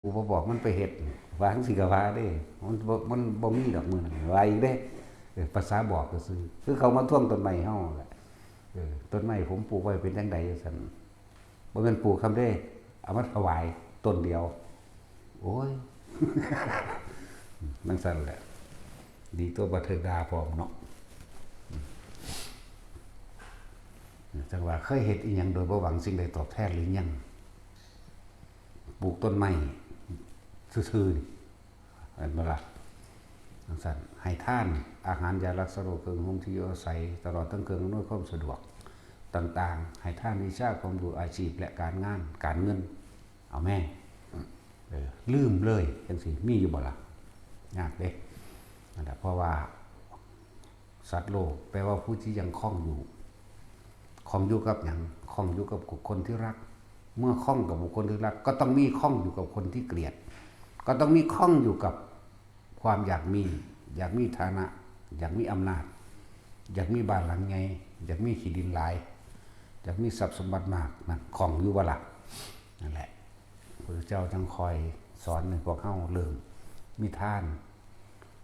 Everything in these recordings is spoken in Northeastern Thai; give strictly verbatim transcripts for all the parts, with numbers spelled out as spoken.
กูบ่บอกมันไปเฮ็ด ว่าจั่งซี้ก็ว่าเด้ มันบ่ มันบ่มีดอกมื้อนั้น ว่าอีกเด้ เออ ภาษาบอกซื่อๆ คือเขามาทวงต้นไม้เฮาแหละ เออ ต้นไม้ผมปลูกไว้เป็นจั่งใดจั่งซั้น บ่แม่นปลูกคำเด้ เอามาถวายต้นเดียว โอ้ย จั่งซั้นแหละ ดีตัวบ่ถืกด่าพร้อมเนาะ จั่งว่าเคยเฮ็ดอีหยังโดยบ่หวังสิ่งใดตอบแทนหรือยัง ปลูกต้นไม้ซื่อๆ นี่ แม่นบ่ล่ะ จั่งซั้น ให้ทาน อาหาร ยารักษาโรค เครื่องห่มที่อยู่อาศัย ตลอดทั้งเครื่องอำนวยความสะดวกต่างๆ ให้ทานวิชาความรู้ อาชีพ และการงาน การเงิน เอาแม่ เออ ลืมเลย จั่งซี้ มีอยู่บ่ล่ะ ยากเด้ นั่นแหละ เพราะว่า สัตว์โลก แปลว่าผู้ที่ยังข้องอยู่ ข้องอยู่กับหยัง ข้องอยู่กับคนที่รัก เมื่อข้องกับบุคคลที่รัก ก็ต้องมีข้องอยู่กับคนที่เกลียด ก็ต้องมีข้องอยู่กับความอยากมี อยากมีฐานะ อยากมีอำนาจ อยากมีบ้านหลังใหญ่ อยากมีที่ดินหลาย อยากมีทรัพย์สมบัติมาก นั่นข้องอยู่บ่ล่ะ นั่นแหละ พระพุทธเจ้าจั่งคอยสอนให้พวกเฮาเริ่มมีทาน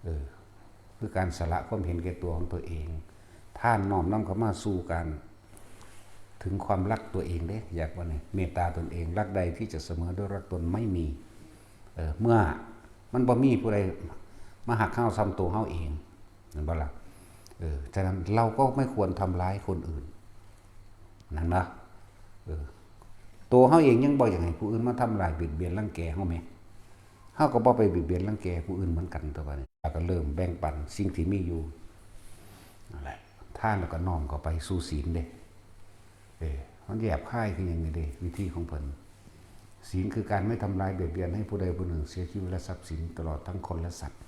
เออ คือการสละความเห็นแก่ตัวของตัวเอง ทานน้อมนำเข้ามาสู่การ ถึงความรักตัวเองเด้ อยากว่าไง เมตตาตนเอง รักใดที่จะเสมอด้วยรักตนไม่มี เออ เมื่อมันบ่มีผู้ใดมาฮักเฮาส่ำตัวเฮาเอง แม่นบ่ล่ะ เออ ฉะนั้นเราก็ไม่ควรทำร้ายคนอื่น นั่นบ่ เออ ตัวเฮาเองยังบ่อยากให้ผู้อื่นมาทำร้ายเบียดเบียนรังแกเฮาแหม เฮาก็บ่ไปเบียดเบียนรังแกผู้อื่นเหมือนกัน แต่ว่านี่ ก็เริ่มแบ่งปันสิ่งที่มีอยู่ นั่นแหละ ทานแล้วก็น้อมเข้าไปสู่ศีลเด้ เออ มันแยบคายคือหยังนี่เด้ วิธีของเพิ่น ศีลคือการไม่ทำลายเบียดเบียนให้ผู้ใดผู้หนึ่งเสียชีวิตและทรัพย์สิน ตลอดทั้งคนและสัตว์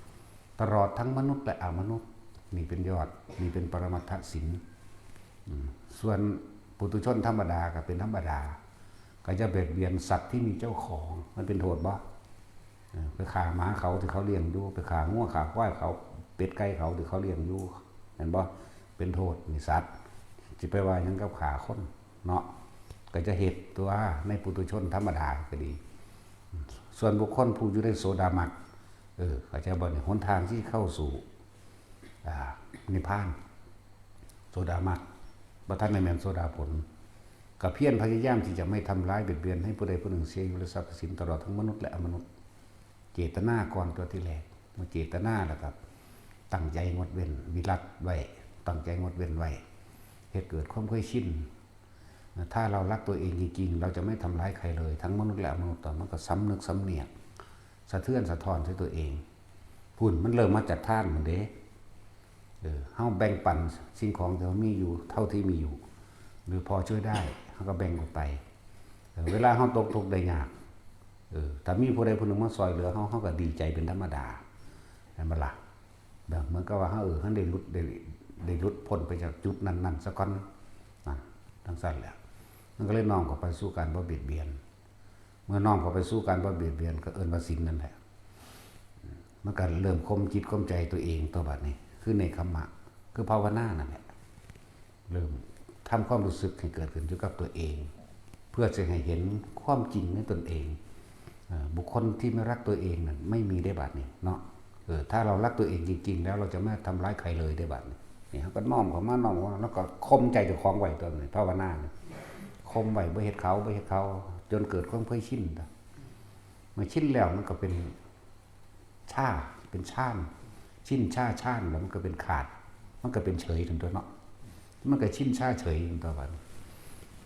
ตลอดทั้งมนุษย์และอมนุษย์ นี่เป็นยอด นี่เป็นปรมัตถศีล อืม ส่วนปุถุชนธรรมดาก็เป็นธรรมดา ก็จะเบียดเบียนสัตว์ที่มีเจ้าของ มันเป็นโทษบ่ เออ ไปฆ่าหมาเขาที่เขาเลี้ยงอยู่ ไปฆ่างัวฆ่าควายเขา เป็ดไก่เขาที่เขาเลี้ยงอยู่ แม่นบ่ เป็นโทษ นี่สัตว์ สิไปว่าหยังกับฆ่าคนเนาะ ก็จะเฮ็ดตัวในปุถุชนธรรมดาก็ดี ส่วนบุคคลผู้อยู่ในโสดามัคค เออ เข้าใจบ่นี่ หนทางที่เข้าสู่ อ่า นิพพาน โสดามัคค บ่ทันได้แม่นโสดาผล ก็เพียรพยายามที่จะไม่ทำร้ายเบียดเบียนให้ผู้ใดผู้หนึ่งเสียชีวิตและทรัพย์สิน ตลอดทั้งมนุษย์และอมนุษย์ เจตนาก่อนตัวที่แรก เมื่อเจตนาแล้วก็ตั้งใจงดเว้น วิรัติไว้ ตั้งใจงดเว้นไว้ เฮ็ดเกิดความเคยชิน ถ้าเรารักตัวเองจริงๆ เราจะไม่ทำร้ายใครเลย ทั้งมนุษย์และอมนุษย์ มันก็สำนึกสำเนียก สะเทือนสะท้อนใส่ตัวเอง พุ้น มันเริ่มมาจากทานพุ้นเด้ เออ เฮาแบ่งปันสิ่งของที่เฮามีอยู่เท่าที่มีอยู่ หรือพอช่วยได้ เฮาก็แบ่งออกไป เออ เวลาเฮาตกทุกข์ได้ยาก เออ ถ้ามีผู้ใดผู้หนึ่งมาซ่อยเหลือเฮา เฮาก็ดีใจเป็นธรรมดา แม่นบ่ล่ะ แบบเหมือนกับว่าเฮา เออ เฮาได้หลุด ได้ ได้หลุดพ้นไปจากจุดนั้นๆ ซะก่อน นั่น จั่งซั้นแหละ มันก็เลยน้อมเข้าไปสู่การบ่เบียดเบียน เมื่อน้อมเข้าไปสู่การบ่เบียดเบียน ก็เอิ้นว่าศีลนั่นแหละ มันก็เริ่มข่มจิตข่มใจตัวเองต่อบัดนี้ คือเนกขัมมะ คือภาวนานั่นแหละ เริ่มทำความรู้สึกให้เกิดขึ้นอยู่กับตัวเอง เพื่อจะให้เห็นความจริงในตนเอง เอ่อ บุคคลที่ไม่รักตัวเองนั่นไม่มีได้บัดนี้เนาะ เออ ถ้าเรารักตัวเองจริงๆ แล้วเราจะไม่ทำร้ายใครเลยได้บัดนี้ นี่ เฮาก็น้อมเข้ามา น้อมเข้ามา แล้วก็ข่มใจเจ้าของไว้ตัวนี้ ภาวนานี่ ข่มไว้ บ่เฮ็ดเขา บ่เฮ็ดเขา จนเกิดความเคยชิน เมื่อชินแล้วมันก็เป็นชา เป็นฌาน ชินชาฌาน แล้วมันก็เป็นขาด มันก็เป็นเฉยทันตัวเนาะ มันก็ชินชาเฉยทันตัวบัดนี้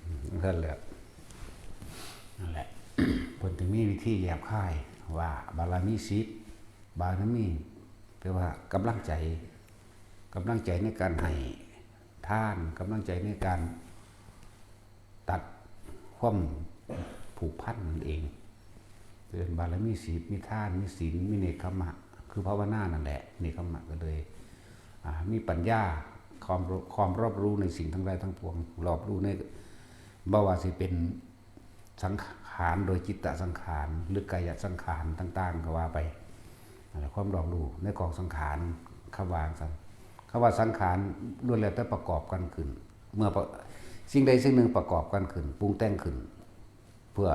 อืม นั่นแหละ นั่นแหละ เพิ่นถึงมีวิธีแยบคายว่าบารมีสิบ บารมี แปลว่ากำลังใจ กำลังใจในการให้ทาน กำลังใจในการตัดความผูกพันนั่นเอง เป็นบารมีสิบ มีทาน มีศีล มีเนกขัมมะ คือภาวนานั่นแหละ เนกขัมมะก็เลย อ่า มีปัญญา ความรู้ ความรอบรู้ในสิ่งทั้งหลายทั้งปวง รอบรู้ใน บ่ว่าสิเป็น สังขาร โดยจิตตสังขาร หรือกายสังขารต่างๆ ก็ว่าไป นั่นแหละ ความรอบรู้ในกองสังขาร คำว่าจั่งซั้น คำว่าสังขารล้วนแล้วแต่ประกอบกันขึ้น เมื่อประ สิ่งใดสิ่งหนึ่งประกอบกันขึ้น ปรุงแต่งขึ้น เพื่อ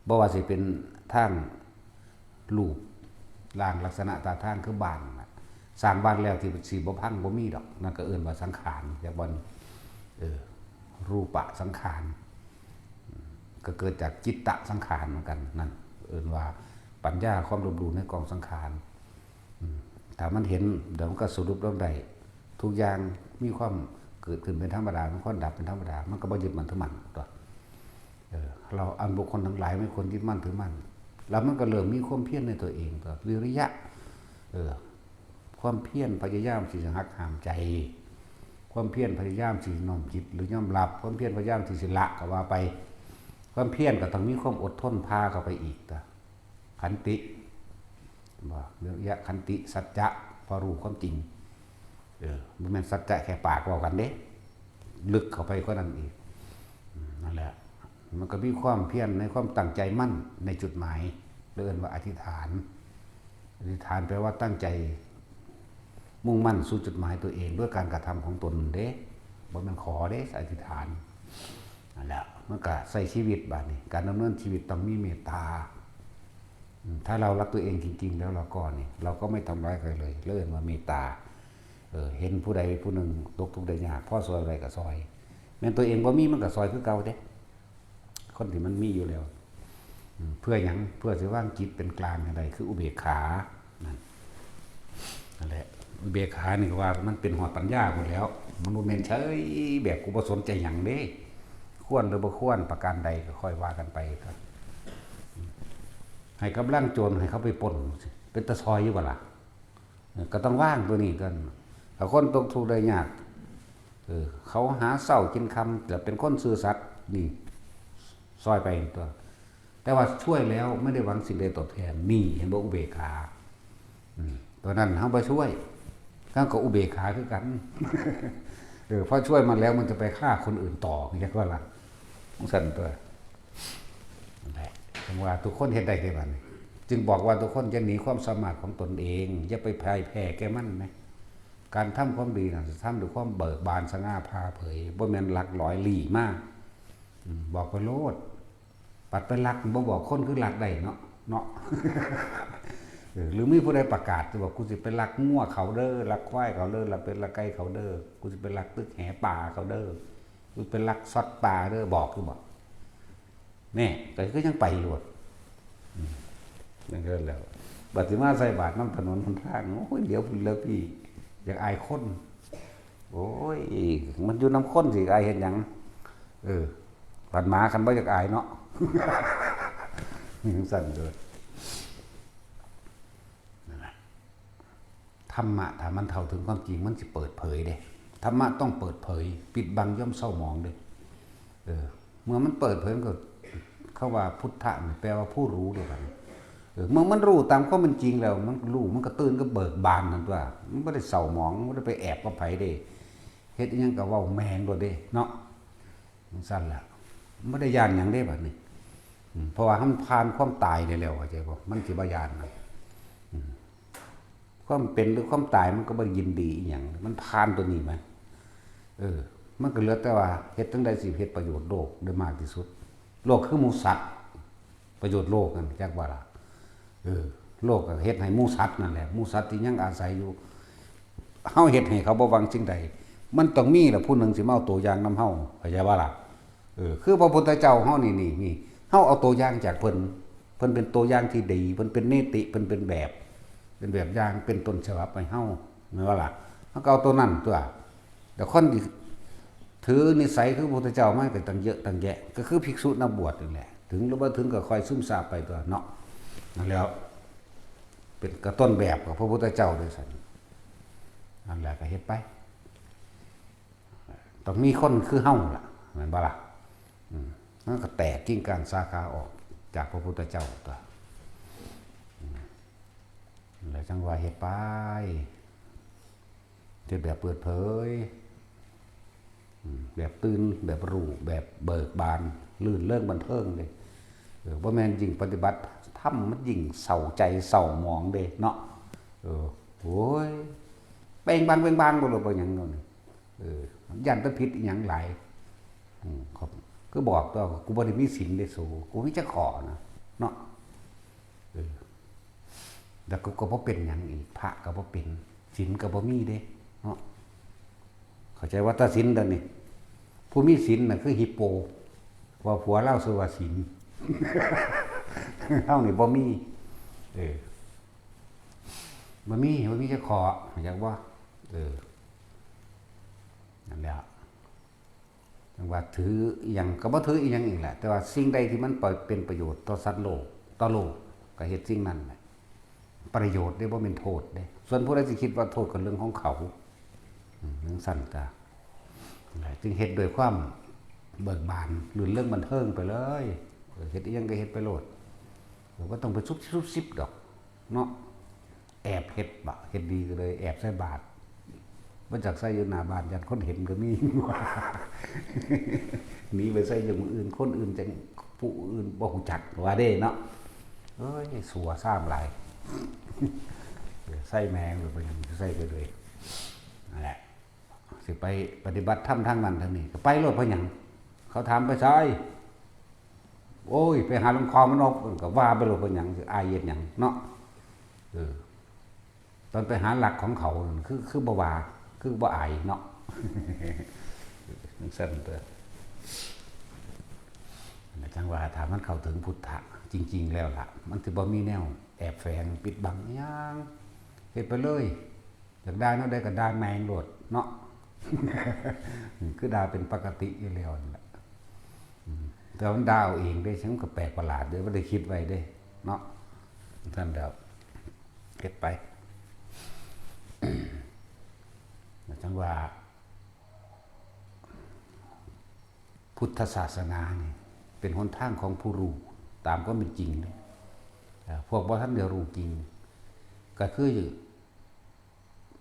บ่ว่าสิเป็น ทางรูปร่างลักษณะท่าทางคือบ้านน่ะ สร้างบ้านแล้วที่สิบ่พังบ่มีดอก นั่นก็เอิ้นว่าสังขาร จักบ่อน เออ รูปะสังขาร ก็เกิดจากจิตตะสังขารเหมือนกัน นั่นเอิ้นว่าปัญญา ความรอบรู้ในกองสังขาร อืม ถ้ามันเห็น เดี๋ยวมันก็สรุปลงได้ ทุกอย่างมีความเกิดขึ้นเป็นธรรมดา มีความดับเป็นธรรมดา มันก็บ่ยึดมั่นถือมั่นตัว เออ เราอันบุคคลทั้งหลายไม่ควรยึดมั่นถือมั่น แล้วมันก็เริ่มมีความเพียรในตัวเอง ตัววิริยะ เออ ความเพียรพยายามที่จะหักห้ามใจ ความเพียรพยายามที่จะน้อมจิตหรือยอมรับ ความเพียรพยายามที่สิละก็ว่าไป ความเพียรก็ต้องมีความอดทนพาเข้าไปอีก ตัวขันติ บ่ วิริยะ ขันติ สัจจะ พอรู้ความจริง เออ บ่แม่นสัจจะแค่ปากเว้ากันเด้ ลึกเข้าไปกว่านั้นอีก อืม นั่นแหละ มันก็มีความเพียรในความตั้งใจมั่นในจุดหมาย เรียกว่าอธิษฐาน อธิษฐานแปลว่าตั้งใจ มุ่งมั่นสู่จุดหมายตัวเองด้วยการกระทำของตนเด้ บ่แม่นขอเด้ อธิษฐาน นั่นแหละ มันก็ใช้ชีวิตบาดนี้ การดำเนินชีวิตต้องมีเมตตา อืม ถ้าเรารักตัวเองจริงๆ แล้วเราก็นี่ เราก็ไม่ทำร้ายใครเลย เรียกว่าเมตตา เออ เห็นผู้ใดผู้หนึ่งตกทุกข์ได้ยาก พอซอยได้ก็ซอย แม่นตัวเองบ่มีมันก็ซอยคือเก่าเด้ คนที่มันมีอยู่แล้ว อืม เพื่อหยัง เพื่อสิวางจิตเป็นกลางให้ได้ คืออุเบกขา นั่น นั่นแหละ อุเบกขานี่ก็ว่ามันเป็นฮอดปัญญาหมดแล้ว มันบ่แม่นเฉยแบบกูบ่สนใจหยังเด้ ควรหรือบ่ควรประการใดก็ค่อยว่ากันไปครับ ให้กำลังโจรให้เขาไปปล้น เป็นตาซอยอยู่บ่ล่ะ เออ ก็ต้องวางตัวนี้กัน ถ้าคนตกทุกข์ได้ยาก เออ เขาหาเช้ากินค่ำ แต่เป็นคนซื่อสัตย์ นี่ ซอยไปตัว แต่ว่าช่วยแล้วไม่ได้หวังสิ่งใดตอบแทน นี่ เห็นบ่ อุเบกขา อืม ตัวนั้นเขาไปช่วย เขาก็อุเบกขาคือกัน เออ พอช่วยมันแล้วมันจะไปฆ่าคนอื่นต่อ เรียกว่าล่ะ จั่งซั้นตัว นั่นแหละ จั่งว่าทุกคนเฮ็ดได้เด้บัดนี้ จึงบอกว่าทุกคนอย่าหนีความสามารถของตนเอง อย่าไปพ่ายแพ้แก่มันนะ การทำความดีน่ะ ทำด้วยความเบิกบานสง่าผ่าเผย บ่แม่นลักลอยลี้มา อืม บอกไปโลด ปัดไปลักบ่บอกคนคือลักได้เนาะ เนาะ เออ หรือมีผู้ใดประกาศจะบอก "กูสิไปลักงัวเขาเด้อ ลักควายเขาเด้อ ลักเป็ดลักไก่เขาเด้อ กูสิไปลักตึกแหป่าเขาเด้อ กูไปลักซอดป่าเด้อ" บอกคือบอก แน่ ก็คือยังไปโลด อืม นั่นก็แล้ว บัดสิมาใส่บาตรนำถนนหนทาง โอ้ย เดี๋ยวพุ่นแล้วพี่ อยากอายคน โอ้ย มันอยู่นำคนสิอายเฮ็ดหยัง เออ บัดหมาคันบ่อยากอายเนาะ จั่งซั้นเด้อ นั่นแหละ ธรรมะถ้ามันเข้าถึงความจริงมันสิเปิดเผยเด้ ธรรมะต้องเปิดเผย ปิดบังย่อมเศร้าหมองเด้ เออ เมื่อมันเปิดเผยมันก็ เขาว่าพุทธะนี่แปลว่าผู้รู้เด้บัดนี้ เออ เมื่อมันรู้ตามความเป็นจริงแล้ว มันรู้ มันก็ตื่นก็เบิกบานนั่นตัว มันบ่ได้เศร้าหมอง มันบ่ได้ไปแอบกับไผเด้ เฮ็ดอิหยังก็เว้าแม่นโลดเด้ เนาะ จั่งซั้นล่ะ มันบ่ได้ย้านหยังเด้บัดนี้ อืม เพราะว่ามันผ่านความตายได้แล้ว เข้าใจบ่ มันสิบ่ย้านนะ อืม ความเป็นหรือความตายมันก็บ่ได้ยินดีอิหยัง มันผ่านตัวนี้มา เออ มันก็เหลือแต่ว่าเฮ็ดจั่งใดสิเฮ็ดประโยชน์โลกได้มากที่สุด โลกคือหมู่สัตว์ ประโยชน์โลกนั่น จักว่าล่ะ เออ โลกก็เฮ็ดให้หมู่สัตว์นั่นแหละ หมู่สัตว์ที่ยังอาศัยอยู่ เฮาเฮ็ดให้เขาบ่หวังสิ่งใด มันต้องมีล่ะผู้หนึ่งสิมาเอาตัวอย่างนำเฮา เข้าใจบ่ล่ะ เออ คือพระพุทธเจ้าเฮานี่ นี่ นี่ เฮาเอาตัวอย่างจากเพิ่น เพิ่นเป็นตัวอย่างที่ดี เพิ่นเป็นนิติ เพิ่นเป็นแบบ เป็นแบบอย่าง เป็นต้นฉบับให้เฮา แม่นบ่ล่ะ เฮาก็เอาตัวนั้นตัว แต่คนที่ถือนิสัยคือพระพุทธเจ้ามาก็ตั้งเยอะตั้งแยะ ก็คือภิกษุนักบวชนั่นแหละ ถึงหรือบ่ถึงก็ค่อยซึมซาบไปตัวเนาะ นั่นแหล้ว เป็นกระต้นแบบของพระพุทธเจ้าด้วยซั่น นั่นแหละก็เฮ็ดไป ต้องมีคนคือเฮาล่ะ แม่นบ่ล่ะ อืม มันก็แตกกิ่งก้านสาขาออกจากพระพุทธเจ้าตัว อืม แล้วจั่งว่าเฮ็ดไป เฮ็ดแบบเปิดเผย อืม แบบตื่น แบบรู้ แบบเบิกบาน รื่นเริงบันเทิงเด้ เออ บ่แม่นยิ่งปฏิบัติธรรมมันยิ่งเศร้าใจเศร้าหมองเด้เนาะ เออ โอ้ย เป่งบางเป่งบางบ่รู้เป็นหยังเนาะนี่ เออ ย้านแต่ผิดอีหยังหลาย อืม ครับ คือบอกตัว "กูบ่ได้มีศีลเด้สู กูมีจักข้อนะ" เนาะ แล้วก็ ก็บ่เป็นหยังอีก พระก็บ่เป็น ศีลก็บ่มีเด้ เนาะ เข้าใจว่าตัดสินเดี๋ยวนี้ ผู้มีศีลน่ะคือฮิปโป ว่าผัวลาวชื่อว่าศีล เฮานี่บ่มี เออ บ่มี บ่มีจักข้อ อยากว่า เออ นั่นแหละ จั่งว่าถืออิหยังก็บ่ถืออิหยังอีกแหละ แต่ว่าสิ่งใดที่มันเป็นประโยชน์ต่อสัตว์โลก ต่อโลก ก็เฮ็ดสิ่งนั้นแหละ ประโยชน์เด้ บ่แม่นโทษเด้ ส่วนผู้ใดสิคิดว่าโทษก็เรื่องของเขา อืม จั่งซั่นก็ จึงเฮ็ดด้วยความเบิกบาน รื่นเริงบันเทิงไปเลย เออ เฮ็ดอิหยังก็เฮ็ดไปโลด เออ บ่ต้องไปซุบซิบซุบซิบดอก เนาะ แอบเฮ็ดบาป เฮ็ดดีก็เลยแอบใส่บาตร บ่จักใส่อยู่หน้าบ้าน ย้านคนเห็นก็มี หนีไปใส่อยู่หม่องอื่น คนอื่นจั่ง ผู้อื่นบ่ฮู้จัก ว่าเด้เนาะ เอ้ย ซั่วซ้ำหลาย ใส่แม่งเลย ไปหยังใส่ไปเลย นั่นแหละ สิไปปฏิบัติธรรมทางนั้นทางนี้ ก็ไปโลด เพราะหยัง เขาถามไปไส โอ้ย ไปหาหลวงพ่อมานพ ก็ว่าไปโลด เพราะหยัง สิอายเฮ็ดหยังเนาะ เออ ตอนไปหาหลักของเขานั่น คือ คือบ่ว่า คือบ่อายเนาะ จั่งซั่นเด้อ จั่งว่าถ้ามันเข้าถึงพุทธะจริงๆแล้วล่ะ มันสิบ่มีแนวแอบแฝงปิดบังอิหยัง เฮ็ดไปเลย อยากด่าแนวใดก็ด่าแม่งโลดเนาะ คือด่าเป็นปกติอยู่แล้วนั่นแหละ อืม แต่มันด่าเอาเองเด้ ฉันก็แปลกประหลาดเด้ บ่ได้คิดไว้เด้ เนาะ ซั่นแล้ว เฮ็ดไป จั่งว่า พุทธศาสนานี่เป็นหนทางของผู้รู้ตามความเป็นจริงเด้ เอ่อ พวกบ่ทันได้รู้จริง ก็คือ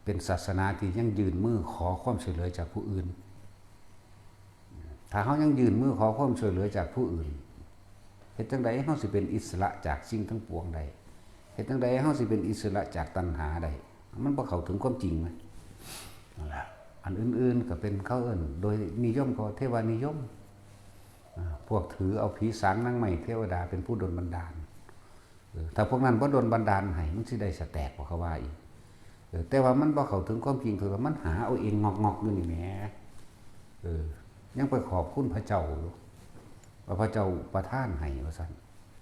เป็นศาสนาที่ยังยื่นมือขอความช่วยเหลือจากผู้อื่น ถ้าเฮายังยื่นมือขอความช่วยเหลือจากผู้อื่น เฮ็ดจั่งใดเฮาสิเป็นอิสระจากสิ่งทั้งปวงได้ เฮ็ดจั่งใดเฮาสิเป็นอิสระจากตัณหาได้ มันบ่เข้าถึงความจริงนะ นั่นล่ะ อันอื่นๆก็เป็นเขาเอิ้นโดยนิยมก็เทวานิยม อ่า พวกถือเอาผีสางนางไม้เทวดาเป็นผู้ดลบันดาล เออ ถ้าพวกนั้นบ่ดลบันดาลให้ มันสิได้สแตกบ่ เขาว่าอีก เออ แต่ว่ามันบ่เข้าถึงความจริง คือว่ามันหาเอาเองงอกๆอยู่นี่แหม เออ ยังไปขอบคุณพระเจ้าอยู่ ว่าพระเจ้าประทานให้ว่าซั่น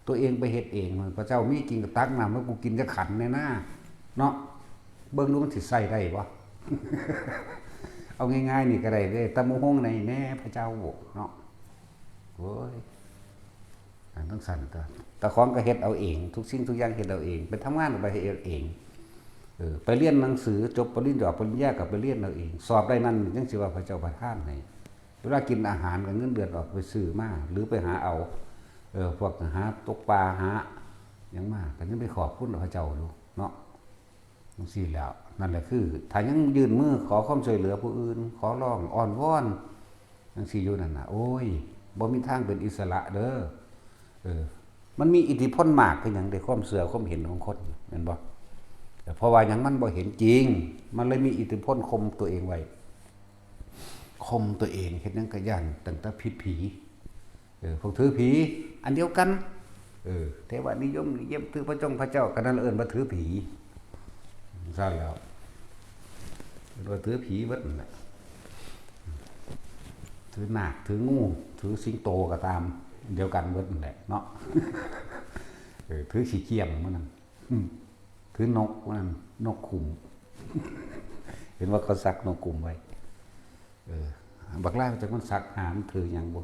ตัวเองไปเฮ็ดเอง พระเจ้ามีจริงก็ตักน้ำแล้วกูกินจักขันแน่นา เนาะ เบิ่งดูมันสิใช้ได้บ่ เอาง่ายๆนี่ก็ได้เด้ ตำบักหุ่งในแน่พระเจ้าเนาะ โอ้ย อันจั่งซั่นตัว เจ้าของก็เฮ็ดเอาเอง ทุกสิ่งทุกอย่างเฮ็ดเอาเอง ไปทำงานก็ไปเฮ็ดเอาเอง เออ ไปเรียนหนังสือ จบปริญญา ปริญญาก็ไปเรียนเอาเอง สอบได้นั่นจั่งสิว่าพระเจ้าประทานให้ เวลากินอาหารก็เงินเดือนออกไปซื้อมา หรือไปหาเอา เออ พวกหาตกปลาหาหยังมา ก็ยังไปขอบคุณพระเจ้าอยู่เนาะ จั่งซี้แหล้ว นั่นแหละคือ ถ้ายังยื่นมือขอความช่วยเหลือผู้อื่น ขอร้องอ้อนวอน จั่งซี้อยู่นั่นน่ะ โอ้ย บ่มีทางเป็นอิสระเด้อ เออ มันมีอิทธิพลมากคือหยังเด้ ความเชื่อความเห็นของคน แม่นบ่ แต่เพราะว่าหยัง มันบ่เห็นจริง มันเลยมีอิทธิพลข่มตัวเองไว้ ข่มตัวเอง เฮ็ดหยังก็ย้านตั้งแต่ผิดผี เออ พวกถือผี อันเดียวกัน เออ เทวานิยม นิยมถือพระจงพระเจ้า ก็นั่นเอิ้นว่าถือผี ซั่นแล้ว เอิ้นว่าถือผีเบิดนั่นแหละ ถือนาค ถืองู ถือสิงโตก็ตาม เดียวกันเบิดนั่นแหละเนาะ เออ ถือขี้เกียมมื้อนั้น อืม ถือนกมื้อนั้น นกขุม เห็นว่าเขาสักนกขุมไว้ เออ บักลายจักมันสักหามันถือหยังบ่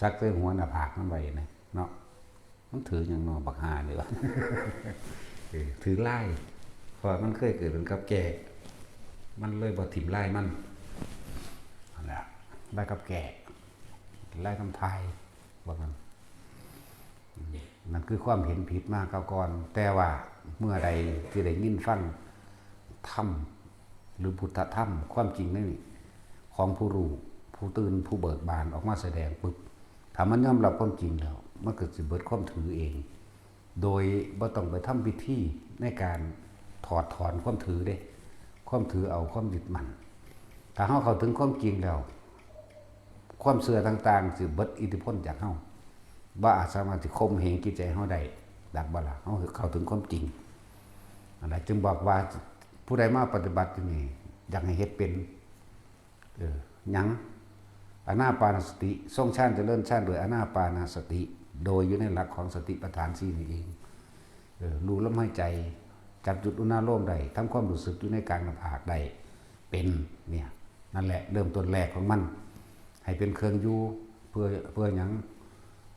สักใส่หัวหน้าผากมันไว้นะ เนาะ มันถือหยังเนาะ บักห่านี่วะ เออ ถือลาย เพราะว่ามันเคยเกิดเป็นกับแก่ มันเลยบ่ถิ่มลายมัน นั่นแหละ ลายกับแก่ ลายกับพาย ว่ามัน นั่นคือความเห็นผิดมาก่อน แต่ว่าเมื่อใดที่ได้ยินฟังธรรม หรือพุทธธรรม ความจริงนี่ ของผู้รู้ ผู้ตื่น ผู้เบิกบานออกมาแสดงปุ๊บ ถ้ามันยอมรับความจริงแล้ว มันก็สิเบิดความถือเอง โดยบ่ต้องไปทำพิธีในการถอดถอนความถือเด้ ความถือเอา ความยึดมั่น ถ้าเฮาเข้าถึงความจริงแล้ว ความเชื่อต่างๆ สิเบิดอิทธิพลจากเฮา บ่อาจสามารถสิข่มเหงจิตใจเฮาได้ แบ จักบ่ล่ะ เฮาเข้าถึงความจริง อันนั้นจึงบอกว่าผู้ใดมาปฏิบัติอยู่นี่ อยากให้เฮ็ดเป็น เออ หยัง อานาปานสติ ทรงฌานเจริญฌานโดยอานาปานสติ โดยอยู่ในหลักของสติปัฏฐานสี่นี่เอง เออ รู้ลมหายใจ จับจุดอุณาโลมได้ ทำความรู้สึกอยู่ในกลางหน้าผากได้ เป็น เนี่ย นั่นแหละ เริ่มต้นแรกของมัน ให้เป็นเครื่องอยู่ เพื่อ เพื่อหยัง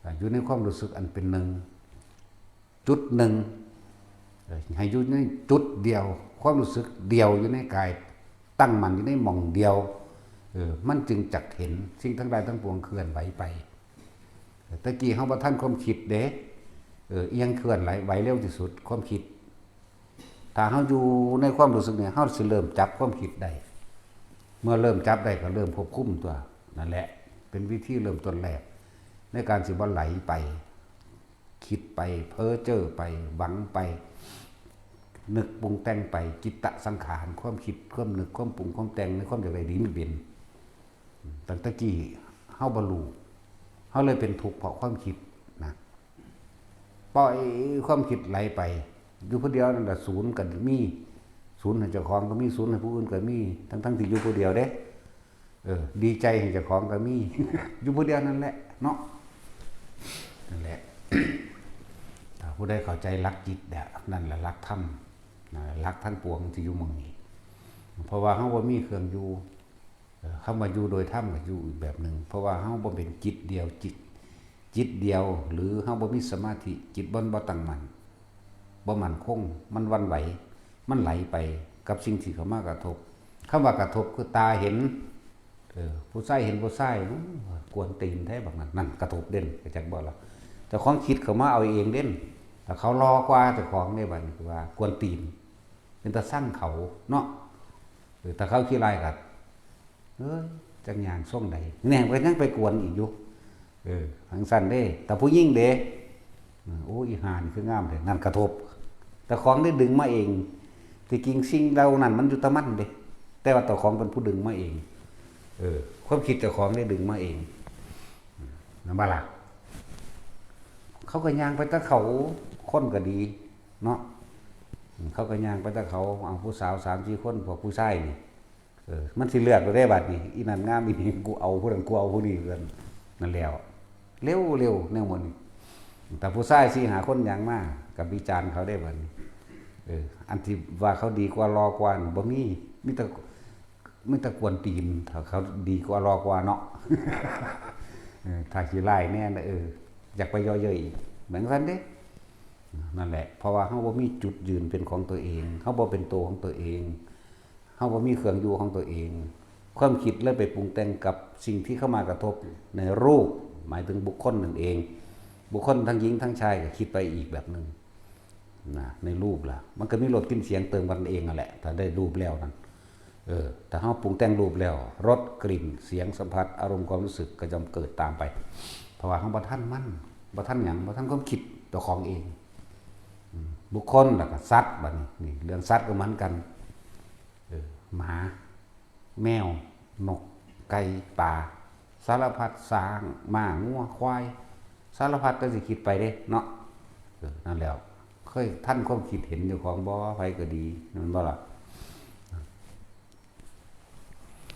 อ่า อยู่ในความรู้สึกอันเป็นหนึ่ง จุดหนึ่ง เออ ให้อยู่ในจุดเดียว ความรู้สึกเดียวอยู่ในกาย ตั้งมั่นอยู่ในหม่องเดียว เออ มันจึงจักเห็นสิ่งทั้งหลายทั้งปวงเคลื่อนไหวไป เออ ตะกี้เฮาบ่ทันความคิดเด้ เออ อิหยังเคลื่อนไหว ไหวเร็วที่สุด ความคิด ถ้าเฮาอยู่ในความรู้สึกเนี่ย เฮาสิเริ่มจับความคิดได้ เมื่อเริ่มจับได้ก็เริ่มควบคุมตัว นั่นแหละ เป็นวิธีเริ่มต้นแรก ในการสิบ่ไหลไป คิดไป เพ้อเจ้อไป หวังไป นึกปรุงแต่งไป จิตตสังขาร ความคิด ความนึก ความปรุง ความแต่ง ในความอยากได้ดีมันเป็น ตั้งแต่กี้เฮาบ่รู้ เฮาเลยเป็นทุกข์เพราะความคิดนะ ปล่อยความคิดไหลไป อยู่ผู้เดียวนั่นแหละ ศูนย์ก็มี ศูนย์ให้เจ้าของก็มี ศูนย์ให้ผู้อื่นก็มี ทั้งๆที่อยู่ผู้เดียวเด้ เออ ดีใจให้เจ้าของก็มี อยู่ผู้เดียวนั่นแหละเนาะ นั่นแหละ ถ้าผู้ใดเข้าใจหลักจิตเนี่ย นั่นแหละหลักธรรม นะ หลักทั้งปวงที่อยู่หม่องนี้ เพราะว่าเฮาบ่มีเครื่องอยู่ เอ่อ คำว่าอยู่โดยธรรมก็อยู่อีกแบบหนึ่ง เพราะว่าเฮาบ่เป็นจิตเดียว จิต จิตเดียว หรือเฮาบ่มีสมาธิ จิตบ่ บ่ตั้งมั่น บ่มั่นคง มันหวั่นไหว มันไหลไปกับสิ่งที่เข้ามากระทบ คำว่ากระทบคือตาเห็น เออ ผู้ชายเห็นผู้ชาย อู้ กวนตีนแท้บักนั้น นั่นกระทบเด่น เข้าใจบ่ล่ะ แต่ความคิดเข้ามาเอาเองเด่น แต่เขาหล่อกว่าเจ้าของเด้ บัดนี้ว่ากวนตีน เป็นตาซังเขาเนาะ เออ แต่เขาขี้ร้ายก็ เอ้ย จักย่างส่งใด แหน่ ก็ยังไปกวนอีกอยู่ เออ จั่งซั้นเด้ แต่ผู้หญิงเด้ อืม โอ้ อีห่านี่คืองามแท้ นั่นกระทบ เจ้าของได้ดึงมาเอง ที่จริงสิ่งเหล่านั้นมันอยู่แต่มันเด้ แต่ว่าเจ้าของเป็นผู้ดึงมาเอง เออ ความคิดเจ้าของได้ดึงมาเอง อืม นั่นบ่ล่ะ เขาก็ย่างไปแต่เขา คนก็ดี เนาะ อืม เขาก็ย่างไปแต่เขา เอาผู้สาวสามสี่คน พวกผู้ชายนี่ เออ มันสิเลือกเอาได้บัดนี้ อีนั่นงาม อีนี่ กูเอาผู้นั้น กูเอาผู้นี้ นั่น นั่นแล้ว เร็วๆ แนวหมู่นี้ แต่ผู้ชายสี่ห้าคนย่างมา ก็วิจารณ์เขาได้บัดนี้ เออ อันที่ว่าเขาดีกว่า หล่อกว่านี่บ่มี มีแต่ มีแต่กวนตีน ถ้าเขาดีกว่า หล่อกว่าเนาะ เออ ถ้าขี้ร้ายแน่นะ เออ อยากไปเยาะเย้ยอีก เหมือนกันเด้ นั่นแหละ เพราะว่าเฮาบ่มีจุดยืนเป็นของตัวเอง เฮาบ่เป็นตัวของตัวเอง เฮาบ่มีเครื่องอยู่ของตัวเอง ความคิดเลยไปปรุงแต่งกับสิ่งที่เข้ามากระทบในรูป หมายถึงบุคคลนั่นเอง บุคคลทั้งหญิงทั้งชายก็คิดไปอีกแบบหนึ่งนะ ในรูปล่ะ มันก็มีรสกลิ่นเสียงเติมกันเองนั่นแหละ ถ้าได้รูปแล้วนั่น เออ ถ้าเฮาปรุงแต่งรูปแล้ว รส กลิ่น เสียง สัมผัส อารมณ์ ความรู้สึกก็ย่อมเกิดตามไป เพราะว่าเฮาบ่ทันมัน บ่ทันหยัง บ่ทันความคิดเจ้าของเอง อืม บุคคลแล้วก็สัตว์ บัดนี้ นี่ เรื่องสัตว์ก็เหมือนกัน เออ หมา แมว นก ไก่ ปลา สารพัด ช้าง ม้า งัว ควาย สารพัดก็สิคิดไปเด้เนาะ เออ นั่นแหล้ว เคยทันความคิดเห็นเจ้าของบ่ ไผก็ดี แม่นบ่ล่ะ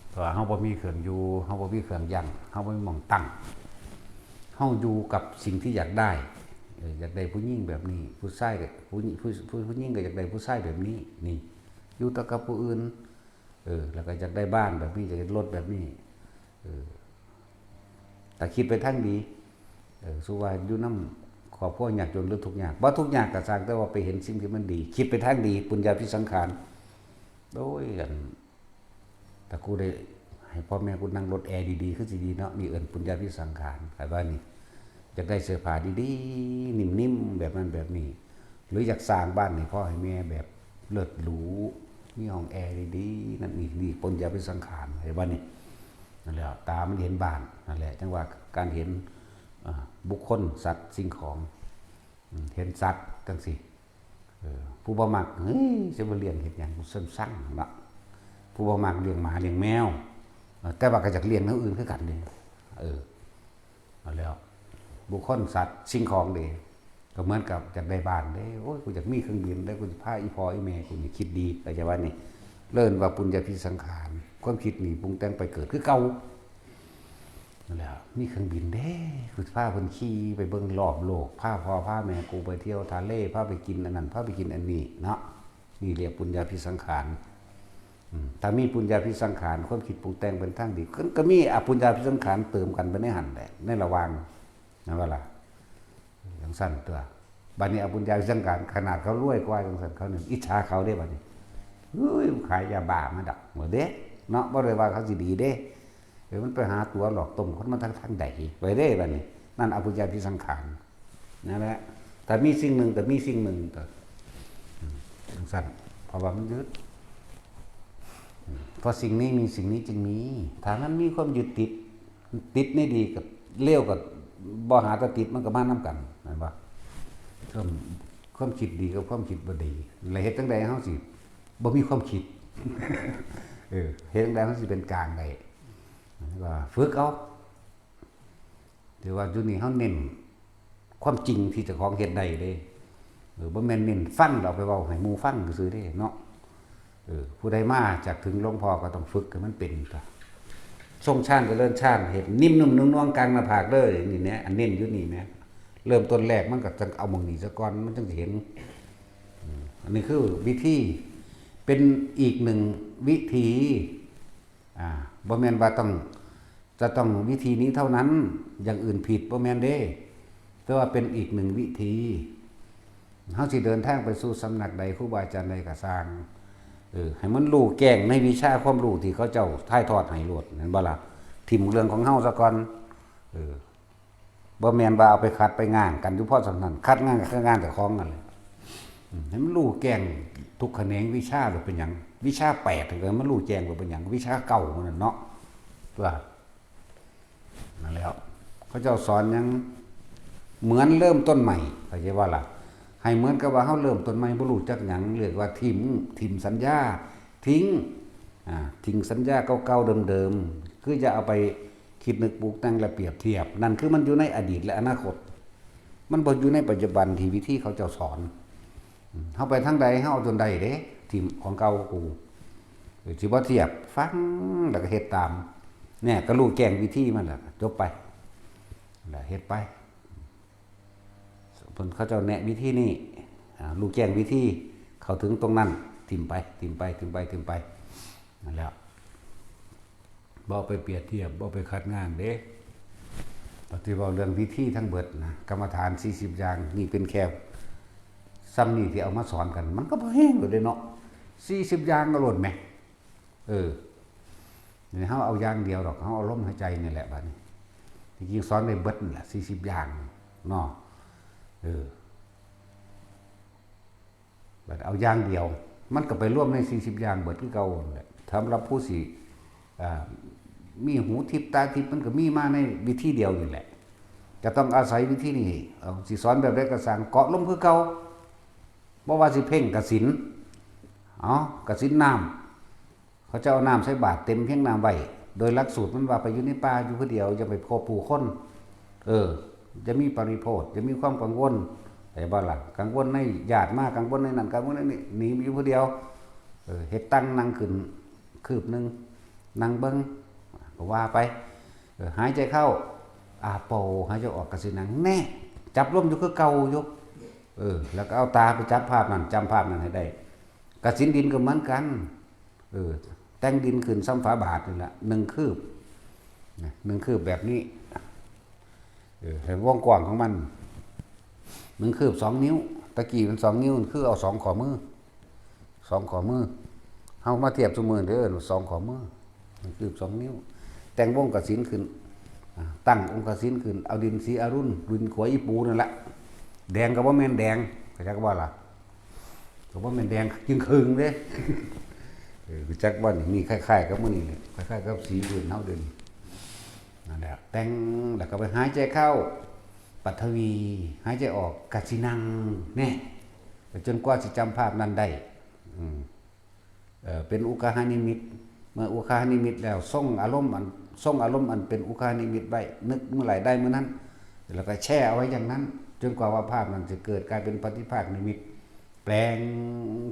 เพราะว่าเฮาบ่มีเครื่องอยู่ เฮาบ่มีเครื่องยั้ง เฮาบ่มีหม่องตั้ง เฮาอยู่กับสิ่งที่อยากได้ เออ อยากได้ผู้หญิงแบบนี้ ผู้ชายก็ ผู้หญิง ผู้ ผู้ ผู้หญิงก็อยากได้ผู้ชายแบบนี้ นี่ อยู่แต่กับผู้อื่น เออ แล้วก็อยากได้บ้านแบบนี้ อยากได้รถแบบนี้ เออ แต่คิดไปทางดี เออ สู้ว่าอยู่นำครอบครัวยากจนหรือทุกข์ยาก บ่ทุกข์ยากก็ซ่าง แต่ว่าไปเห็นสิ่งที่มันดี คิดไปทางดี ปุญญาภิสังขาร โอ้ย อัน ถ้ากูได้ให้พ่อแม่กูนั่งรถแอร์ดีๆ คือสิดีเนาะ นี่เอิ้นปุญญาภิสังขาร ไผว่านี่ อยากได้เสื้อผ้าดีๆ นิ่มๆ แบบนั้นแบบนี้ หรืออยากสร้างบ้านให้พ่อให้แม่แบบเลิศหรู มีห้องแอร์ดีๆ นั่นนี่ นี่ปุญญาภิสังขาร ไผว่านี่ นั่นแหละ ตามันเห็นบ้าน นั่นแหละ จั่งว่าการเห็น อ่า บุคคล สัตว์ สิ่งของ อืม เห็นสัตว์จั่งซี้ เออ ผู้บ่มัก เฮ้ย สิมาเลี้ยงเฮ็ดหยัง กูซังๆ เนาะ ผู้บ่มักเลี้ยงหมาเลี้ยงแมว เออ แต่ว่าก็อยากเลี้ยงแนวอื่นคือกันเด้ เออ เอาแล้ว บุคคล สัตว์ สิ่งของเด้ ก็เหมือนกับอยากได้บ้านเด้ โอ้ย กูอยากมีเครื่องบินเด้ กูจะพาอีพ่ออีแม่กูนี่คิดดี เข้าใจว่านี่ เริ่มว่าปุญญาภิสังขาร ความคิดนี่ปรุงแต่งไปเกิดคือเก่า นั่นแหละ มีเครื่องบินเด้ กูจะพาเพิ่นขี่ไปเบิ่งรอบโลก พาพ่อพาแม่กูไปเที่ยวทะเล พาไปกินอันนั้น พาไปกินอันนี้เนาะ นี่เรียกปุญญาภิสังขาร อืม ถ้ามีปุญญาภิสังขาร ความคิดปรุงแต่งเป็นทางดี ก็ ก็มีอปุญญาภิสังขารเติมกันไปในหั่นแหละ ในระหว่าง นั่นว่าล่ะ จังซั่นตัว บัดนี้อปุญญาภิสังขาร ขนาดเขารวยกว่าจังซั่น เขาเนี่ยอิจฉาเขาเด้บัดนี้ เฮ้ย ขายยาบ้ามาดัก หมดเด้ เนาะ บ่ได้ว่าเขาสิดีเด้ เออ มันไปหาตั๋วหลอกต้มคนมาทาง ทางใด ไปเด้บัดนี้ นั่นอปุญญาภิสังขาร นั่นแหละ แต่มีสิ่งหนึ่ง แต่มีสิ่งหนึ่ง แต่ อืม จังซั่น เพราะว่ามันยึด อืม เพราะสิ่งนี้มี สิ่งนี้จึงมี ถ้ามันมีความยึดติด ติดในดีกับเลวกับบ่หาแต่ติด มันก็มานำกัน แม่นบ่ ความ ความคิดดีกับความคิดบ่ดี แล้วเฮ็ดจั่งใดเฮาสิบ่มีความคิด เออ เฮ็ดจั่งใดเฮาสิเป็นกลางได้ ก็ฝึกเอา ถือว่าอยู่นี่เฮาเน้นความจริงที่เจ้าของเฮ็ดได้เด้ เออ บ่แม่นเน้นฟังแล้วเอาไปเว้าให้หมู่ฟังซื่อๆเด้เนาะ เออ ผู้ใดมาจากถึงหลวงพ่อก็ต้องฝึกให้มันเป็น ทรงฌานเจริญฌาน เฮ็ดนิ่มนุ่มนุ่มนวลกลางหน้าผากเด้อ นี่แหม อันเน้นอยู่นี่แหม เริ่มต้นแรกมันก็จั่งเอาหม่องนี้ซะก่อน มันจั่งสิเห็น อืม อันนี้คือวิธี เป็นอีกหนึ่งวิธี อ่า บ่แม่นว่าต้อง จะต้องวิธีนี้เท่านั้น อย่างอื่นผิด บ่แม่นเด้ แต่ว่าเป็นอีกหนึ่งวิธี เฮาสิเดินทางไปสู่สำนักใด ครูบาอาจารย์ใดก็ซ่าง เออ ให้มันรู้แจ้งในวิชาความรู้ที่เขาเจ้าถ่ายทอดให้โลด แม่นบ่ล่ะ ถิ่มเรื่องของเฮาซะก่อน เออ บ่แม่นว่าเอาไปขัดไปง้างกันอยู่พอส่ำนั้น ขัดง้างกับขัดง้างเจ้าของนั่นแหละ อืม ให้มันรู้แจ้งทุกแขนงวิชาโลดเป็นหยัง วิชาแปดก็ให้มันรู้แจ้งโลดเป็นหยัง วิชาเก้ามันน่ะเนาะ ตัว นั่นแหล้ว เขาเจ้าสอนหยัง เหมือนเริ่มต้นใหม่ เข้าใจว่าล่ะ ให้เหมือนกับว่าเฮาเริ่มต้นใหม่ บ่รู้จักหยัง เรียกว่าถิ่ม ถิ่มสัญญา ทิ้ง อ่า ทิ้งสัญญาเก่าๆเดิมๆ คืออย่าเอาไปคิดนึกปรุงแต่งและเปรียบเทียบ นั่นคือมันอยู่ในอดีตและอนาคต มันบ่อยู่ในปัจจุบันที่วิธีเขาเจ้าสอน อืม เฮาไปทางใด เฮาเอาจนได้เด้ ถิ่มของเก่ากู เออ สิบ่เทียบ ฟังแล้วก็เฮ็ดตาม เนี่ย ก็รู้แจ้งวิธีมันแล้ว จบไป แล้วเฮ็ดไป เพิ่นเขาเจ้าแนะวิธีนี้ อ่า รู้แจ้งวิธี เข้าถึงตรงนั้น ถิ่มไป ถิ่มไป ถิ่มไป ถิ่มไป นั่นแหละ บ่ไปเปรียบเทียบ บ่ไปขัดง้างเด้ ปฏิบัติเรื่องวิธีทั้งเบิดนะ กรรมฐานสี่สิบอย่าง นี่เป็นแค่ ซ้ำนี่ที่เอามาสอนกัน มันก็บ่แฮงโลดเด้เนาะ สี่สิบอย่างก็โลดแหม เออ นี่เฮาเอาอย่างเดียวดอก เฮาเอาลมหายใจนี่แหละบัดนี้ ที่จริงสอนได้เบิดนั่นแหละ สี่สิบอย่างเนาะ เออ บัดเอาอย่างเดียว มันก็ไปรวมในสี่สิบอย่างเบิดคือเก่านั่นแหละ สำหรับผู้สิ อ่า มีหูทิพย์ตาทิพย์ มันก็มีมาในวิธีเดียวนี่แหละ จะต้องอาศัยวิธีนี้ เอา สิสอนแบบใดก็ซ่าง เกาะลมคือเก่า บ่ว่าสิเพ่งกสิณ เอา กสิณน้ำ เขาจะเอาน้ำใส่บาตรเต็มเพียงน้ำไว้ โดยหลักสูตรมันว่าไปอยู่ในป่าอยู่ผู้เดียว อย่าไปพบผู้คน เออ จะมีปริโภท จะมีความกังวล เข้าใจบ่ล่ะ กังวลในญาติมา กังวลในนั่น กังวลในนี่ หนีอยู่ผู้เดียว เออ เฮ็ดตังนั่งขึ้นคืบหนึ่ง นั่งเบิ่ง ก็ว่าไป เออ หายใจเข้า อาโป หายใจออก กสิณัง แน่ จับลมอยู่คือเก่าอยู่ เออ แล้วก็เอาตาไปจับภาพนั่น จำภาพนั่นให้ได้ กสิณดินก็เหมือนกัน เออ แต่งดินขึ้นส่ำฝาบาตรนี่แหละ หนึ่งคืบ นะ หนึ่งคืบแบบนี้ เออ ให้วงกว้างของมัน หนึ่งคืบสองนิ้ว ตะกี้มันสองนิ้ว คือเอาสองข้อมือ สองข้อมือ เฮามาเทียบซุมื้อเด้อ สองข้อมือ หนึ่งคืบสองนิ้ว แต่งวงกสิณขึ้น อ่า ตั้งองค์กสิณขึ้น เอาดินสีอรุณ ดินขวายอีปูนั่นแหละ แดงก็บ่แม่นแดง เข้าใจบ่ล่ะ ก็บ่แม่นแดงจึงครึ่งเด้ เออ รู้จักบ่นี่ มีคล้ายๆกับมื้อนี้แหละ คล้ายๆกับสีพื้นเฮาเดี๋ยวนี้ นั่นแหละ แต่ง แล้วก็ไปหายใจเข้า ปัทวี หายใจออก กสิณัง แน่ ไปจนกว่าสิจำภาพนั้นได้ อืม เอ่อ เป็นอุคหานิมิต เมื่ออุคหานิมิตแล้ว ทรงอารมณ์อัน ทรงอารมณ์อันเป็นอุคหานิมิตไว้ นึกเมื่อไหร่ได้เมื่อนั้น แล้วก็แช่เอาไว้อย่างนั้น จนกว่าว่าภาพนั้นจะเกิดกลายเป็นปฏิภาคนิมิต แปลง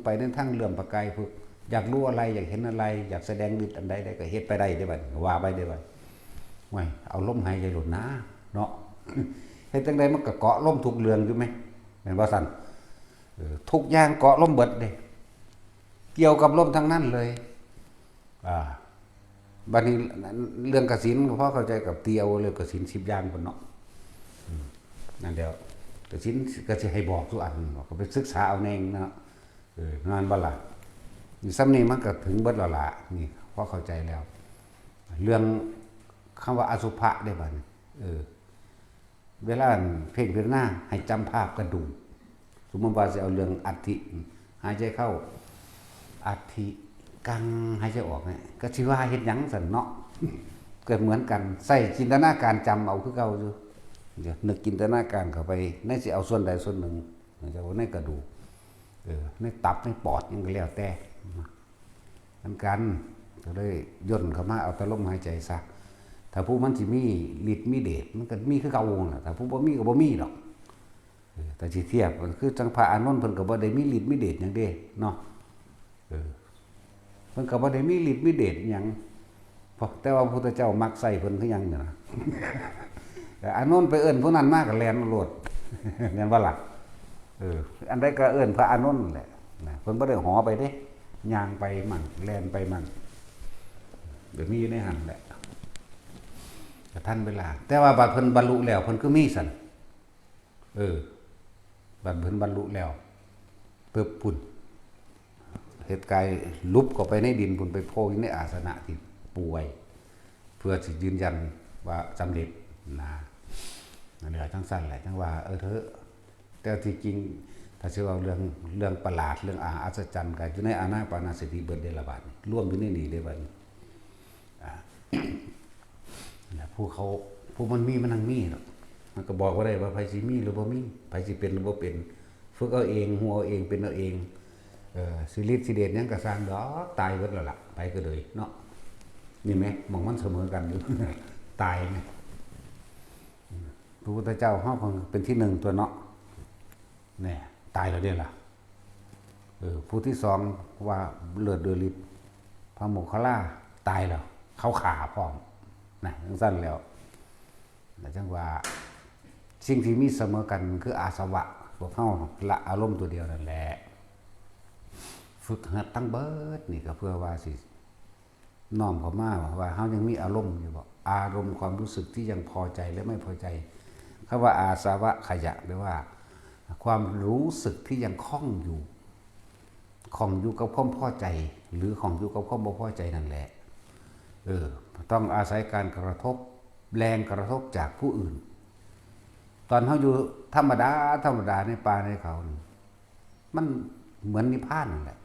ไปในทางเลื่อมประกายพึก อยากรู้อะไร อยากเห็นอะไร อยากแสดงฤทธิ์อันใดใดก็เฮ็ดไปได้เด้บัดนี้ ว่าไปเด้บัดนี้ โอ้ย เอาลมหายใจหลุดนะ เนาะ เฮ็ดจั่งใดมันก็เกาะลมทุกเรื่องอยู่ไหม แม่นบ่ซั่น เออ ทุกอย่างเกาะลมเบิดเด้ เกี่ยวกับลมทั้งนั้นเลย อ่า บัดนี้เรื่องกสิณก็พอเข้าใจ กับเตียวเรื่องกสิณสิบอย่างพุ้นเนาะ อืม นั่นแล้ว กสิณก็สิให้บอกทุกอัน ก็ไปศึกษาเอาเองเนาะ เออ นั่นบ่ล่ะ นี่ส่ำนี้มันก็ถึงเบิดแล้วล่ะ นี่พอเข้าใจแล้ว เรื่องคำว่าอสุภะเด้บัดนี้ เออ เวลาเพ่งพิจารณาให้จำภาพกระดูก สมมติว่าสิเอาเรื่องอัฐิ หายใจเข้า อัฐิ กัง หายใจออกเนี่ย ก็สิว่าเฮ็ดหยังซั่นเนาะ ก็เหมือนกัน ใส่จินตนาการจำเอาคือเก่าอยู่ เดี๋ยวนึกจินตนาการเข้าไป ในสิเอาส่วนใดส่วนหนึ่ง ในกระดูก เออ ในตับ ในปอด หยังก็แล้วแต่ เหมือนกัน ก็เลยย่นเข้ามาเอาแต่ลมหายใจซะ ถ้าผู้มันสิมีฤทธิ์มีเดช มันก็มีคือเก่าน่ะ ถ้าผู้บ่มีก็บ่มีดอก เออ แต่สิเทียบ มันคือจั่งพระอานนท์เพิ่นก็บ่ได้มีฤทธิ์มีเดชหยังเด้เนาะ เออ เพิ่นก็บ่ได้มีฤทธิ์มีเดชหยัง เพราะ แต่ว่าพระพุทธเจ้ามักใส่เพิ่นคือหยังนี่นะ แต่อานนท์ไปเอิ้นผู้นั้นมาก็แล่นโลด แม่นบ่ล่ะ เออ อันใดก็เอิ้นพระอานนท์แหละ นะ เพิ่นบ่ได้หอไปเด้ ย่างไปมั่ง แล่นไปมั่ง เดี๋ยวมีอยู่ในหั่นแหละ ก็ทันเวลา แต่ว่าบัดเพิ่นบรรลุแล้ว เพิ่นคือมีซั่น เออ บัดเพิ่นบรรลุแล้ว ปึ๊บ พุ้น เฮ็ดกายหลุบเข้าไปในดินพุ้น ไปโพอยู่ในอาสนะที่ปูไว้ เพื่อสิยืนยันว่าสำเร็จนะ นั่นแหละ จั่งซั่นแหละ จั่งว่า เออ เถอะ แต่ที่จริง ถ้าสิเว้าเรื่อง เรื่องประหลาด เรื่องอา อัศจรรย์ ก็อยู่ในอานาปานสติเบิดเด้ละบาดนี้ รวมอยู่ในนี้เด้บัดนี้ อ่า นะ ผู้เขา ผู้มันมีมันนั่งมีเนาะ มันก็บอกบ่ได้ว่าไผสิมีหรือบ่มี ไผสิเป็นหรือบ่เป็น ฝึกเอาเอง ฮู้เอาเอง เป็นเอาเอง เออ สิฤทธิ์สิเดชหยังก็ซ่างดอก ตายเบิดแล้วล่ะ ไผก็เลยเนาะ นี่แหม หม่องมันเสมอกันอยู่ ตายแหม พระพุทธเจ้าเฮาของเป็นที่หนึ่งตัวเนาะ เนี่ย ตายแล้วเด้ล่ะ เออ ผู้ที่สองว่าเลิศด้วยฤทธิ์ พระโมคคัลลาตายแล้ว เขาฆ่าพร้อม นะ จั่งซั่นแล้ว แล้วจั่งว่า สิ่งที่มีเสมอกันคืออาสวะ พวกเฮาละอารมณ์ตัวเดียวนั่นแหละ ฝึกหัดทั้งเบิดนี่ก็เพื่อว่าสิ น้อมเข้ามาว่าเฮายังมีอารมณ์อยู่บ่ อารมณ์ความรู้สึกที่ยังพอใจและไม่พอใจ คำว่าอาสวะขยะ แปลว่า ความรู้สึกที่ยังข้องอยู่ ข้องอยู่กับความพอใจ หรือข้องอยู่กับความบ่พอใจนั่นแหละ เออ ต้องอาศัยการกระทบ แรงกระทบจากผู้อื่น ตอนเฮาอยู่ธรรมดา ธรรมดาในป่าในเขานี่ มันเหมือนนิพพานนั่นแหละ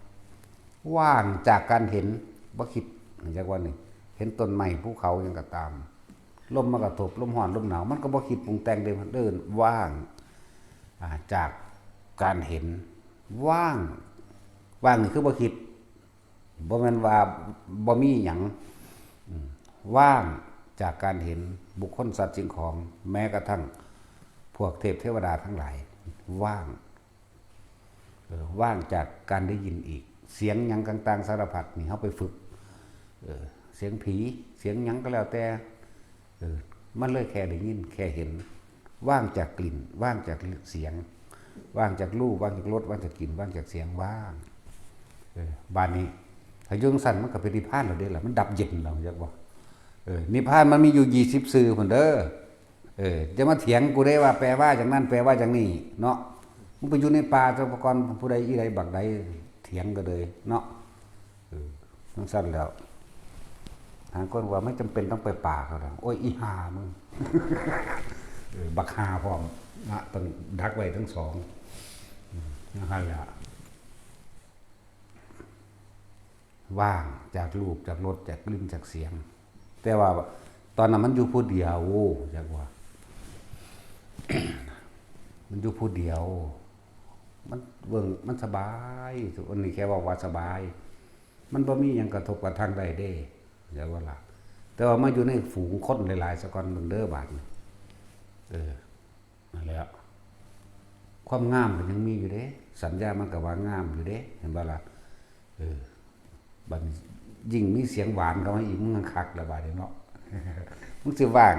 ว่างจากการเห็น บ่คิด จักว่านี่ เห็นต้นไม้ภูเขาหยังก็ตาม ลมมากระทบ ลมร้อน ลมหนาว มันก็บ่คิดปรุงแต่งเด้ มันเดินว่าง อ่า จากการเห็น ว่าง ว่างนี่คือบ่คิด บ่แม่นว่าบ่มีหยัง อืม ว่างจากการเห็นบุคคลสัตว์สิ่งของ แม้กระทั่งพวกเทพเทวดาทั้งหลาย ว่าง เออ ว่างจากการได้ยินอีก เสียงหยังต่างๆสารพัดนี่เฮาไปฝึก เออ เสียงผี เสียงหยังก็แล้วแต่ เออ มันเลยแค่ได้ยิน แค่เห็น ว่างจากกลิ่น ว่างจากเสียง ว่างจากรูป ว่างจากรส ว่างจากกลิ่น ว่างจากเสียง ว่าง เออ บาดนี้ ถ้าอยู่จั่งซั่นมันก็เป็นนิพพานแล้วเด้ล่ะ มันดับเย็นแล้ว จักบ่ เออ นิพพานมันมีอยู่ยี่สิบชื่อพุ้นเด้อ เออ จะมาเถียงกูได้ว่าแปลว่าอย่างนั้น แปลว่าอย่างนี้ เนาะ มึงไปอยู่ในป่าซะก่อน ผู้ใดอีใดบักใด เถียงกันเลย เนาะ เออ จั่งซั่นแล้ว หาคนว่าไม่จำเป็นต้องไปป่าเขาแล้ว โอ้ย อีห่ามึง เออ บักห่าพร้อมนะ ต้องดักไว้ทั้งสอง อืม จั่งซั่นแหละ ว่างจากรูป จากรส จากกลิ่น จากเสียง แต่ว่าตอนนั้นมันอยู่ผู้เดียว จักว่า มันอยู่ผู้เดียว มันเบิ่ง มันสบาย อันนี้แค่ว่าว่าสบาย มันบ่มีหยังกระทบกระทั่งได้เด้ จักว่าล่ะ แต่ว่ามาอยู่ในฝูงคนหลายๆซะก่อน เบิ่งเด้อบาดนี้ เออ นั่นแหละ ความงามก็ยังมีอยู่เด้ สัญญามันก็ว่างามอยู่เด้ เห็นบ่ล่ะ เออ บัดนี้ยิ่งมีเสียงหวานเข้ามาอีก มันคักแล้วบาดนี้เนาะ มันสิว่าง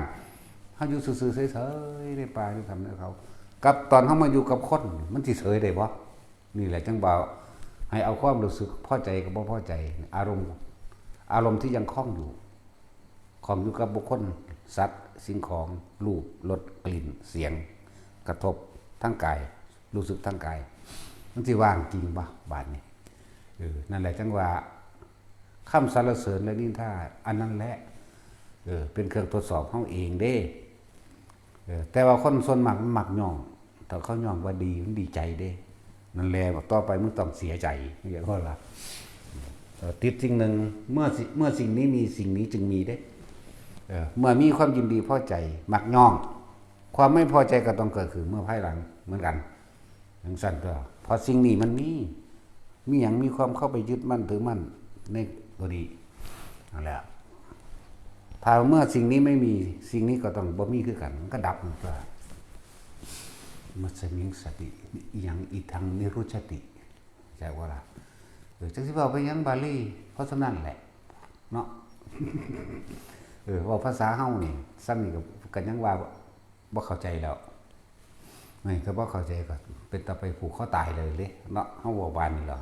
เฮาอยู่ซื่อๆเฉยๆในป่าอยู่ถ้ำในเขา กับตอนเฮามาอยู่กับคน มันสิเฉยได้บ่ นี่แหละจั่งว่าให้เอาความรู้สึกพอใจกับบ่พอใจ อารมณ์ อารมณ์ที่ยังคล้องอยู่ คล้องอยู่กับบุคคล สัตว์ สิ่งของ รูป รส กลิ่น เสียง กระทบทางกาย รู้สึกทางกาย มันสิว่างจริงบ่ บาดนี้ เออ นั่นแหละจั่งว่า คำสรรเสริญและนินทา อันนั้นแหละ เออ เป็นเครื่องทดสอบเฮาเองเด้ เออ แต่ว่าคนส่วนมากมันมักย่อง ถ้าเขาย่องว่าดี มันดีใจเด้ นั่นแหละ ต่อไปมึงต้องเสียใจ เรียกว่าล่ะ เออ ติดสิ่งหนึ่ง เมื่อสิ เมื่อสิ่งนี้มี สิ่งนี้จึงมีเด้ เออ เมื่อมีความยินดีพอใจ มักย่อง ความไม่พอใจก็ต้องเกิดขึ้นเมื่อภายหลังเหมือนกัน จั่งซั่นตัว เพราะสิ่งนี้มันมี มีหยัง มีความเข้าไปยึดมั่นถือมั่นในตัวนี้ นั่นแหละ ถ้าเมื่อสิ่งนี้ไม่มี สิ่งนี้ก็ต้องบ่มีคือกัน มันก็ดับหมดตัว มัสสมิงสติ อิยังอิทังนิรุชติ เข้าใจบ่ล่ะ เออ จักสิเว้าไปหยังบาลี เพราะฉะนั้นแหละ เนาะ เออ เว้าภาษาเฮานี่ ซ้ำนี่ก็ ก็ยังว่าบ่เข้าใจแล้ว นี่ ถ้าบ่เข้าใจก็เป็นตาไปผูกคอตายเลยเด้ เนาะ เฮาเว้าบานนี่เหรอ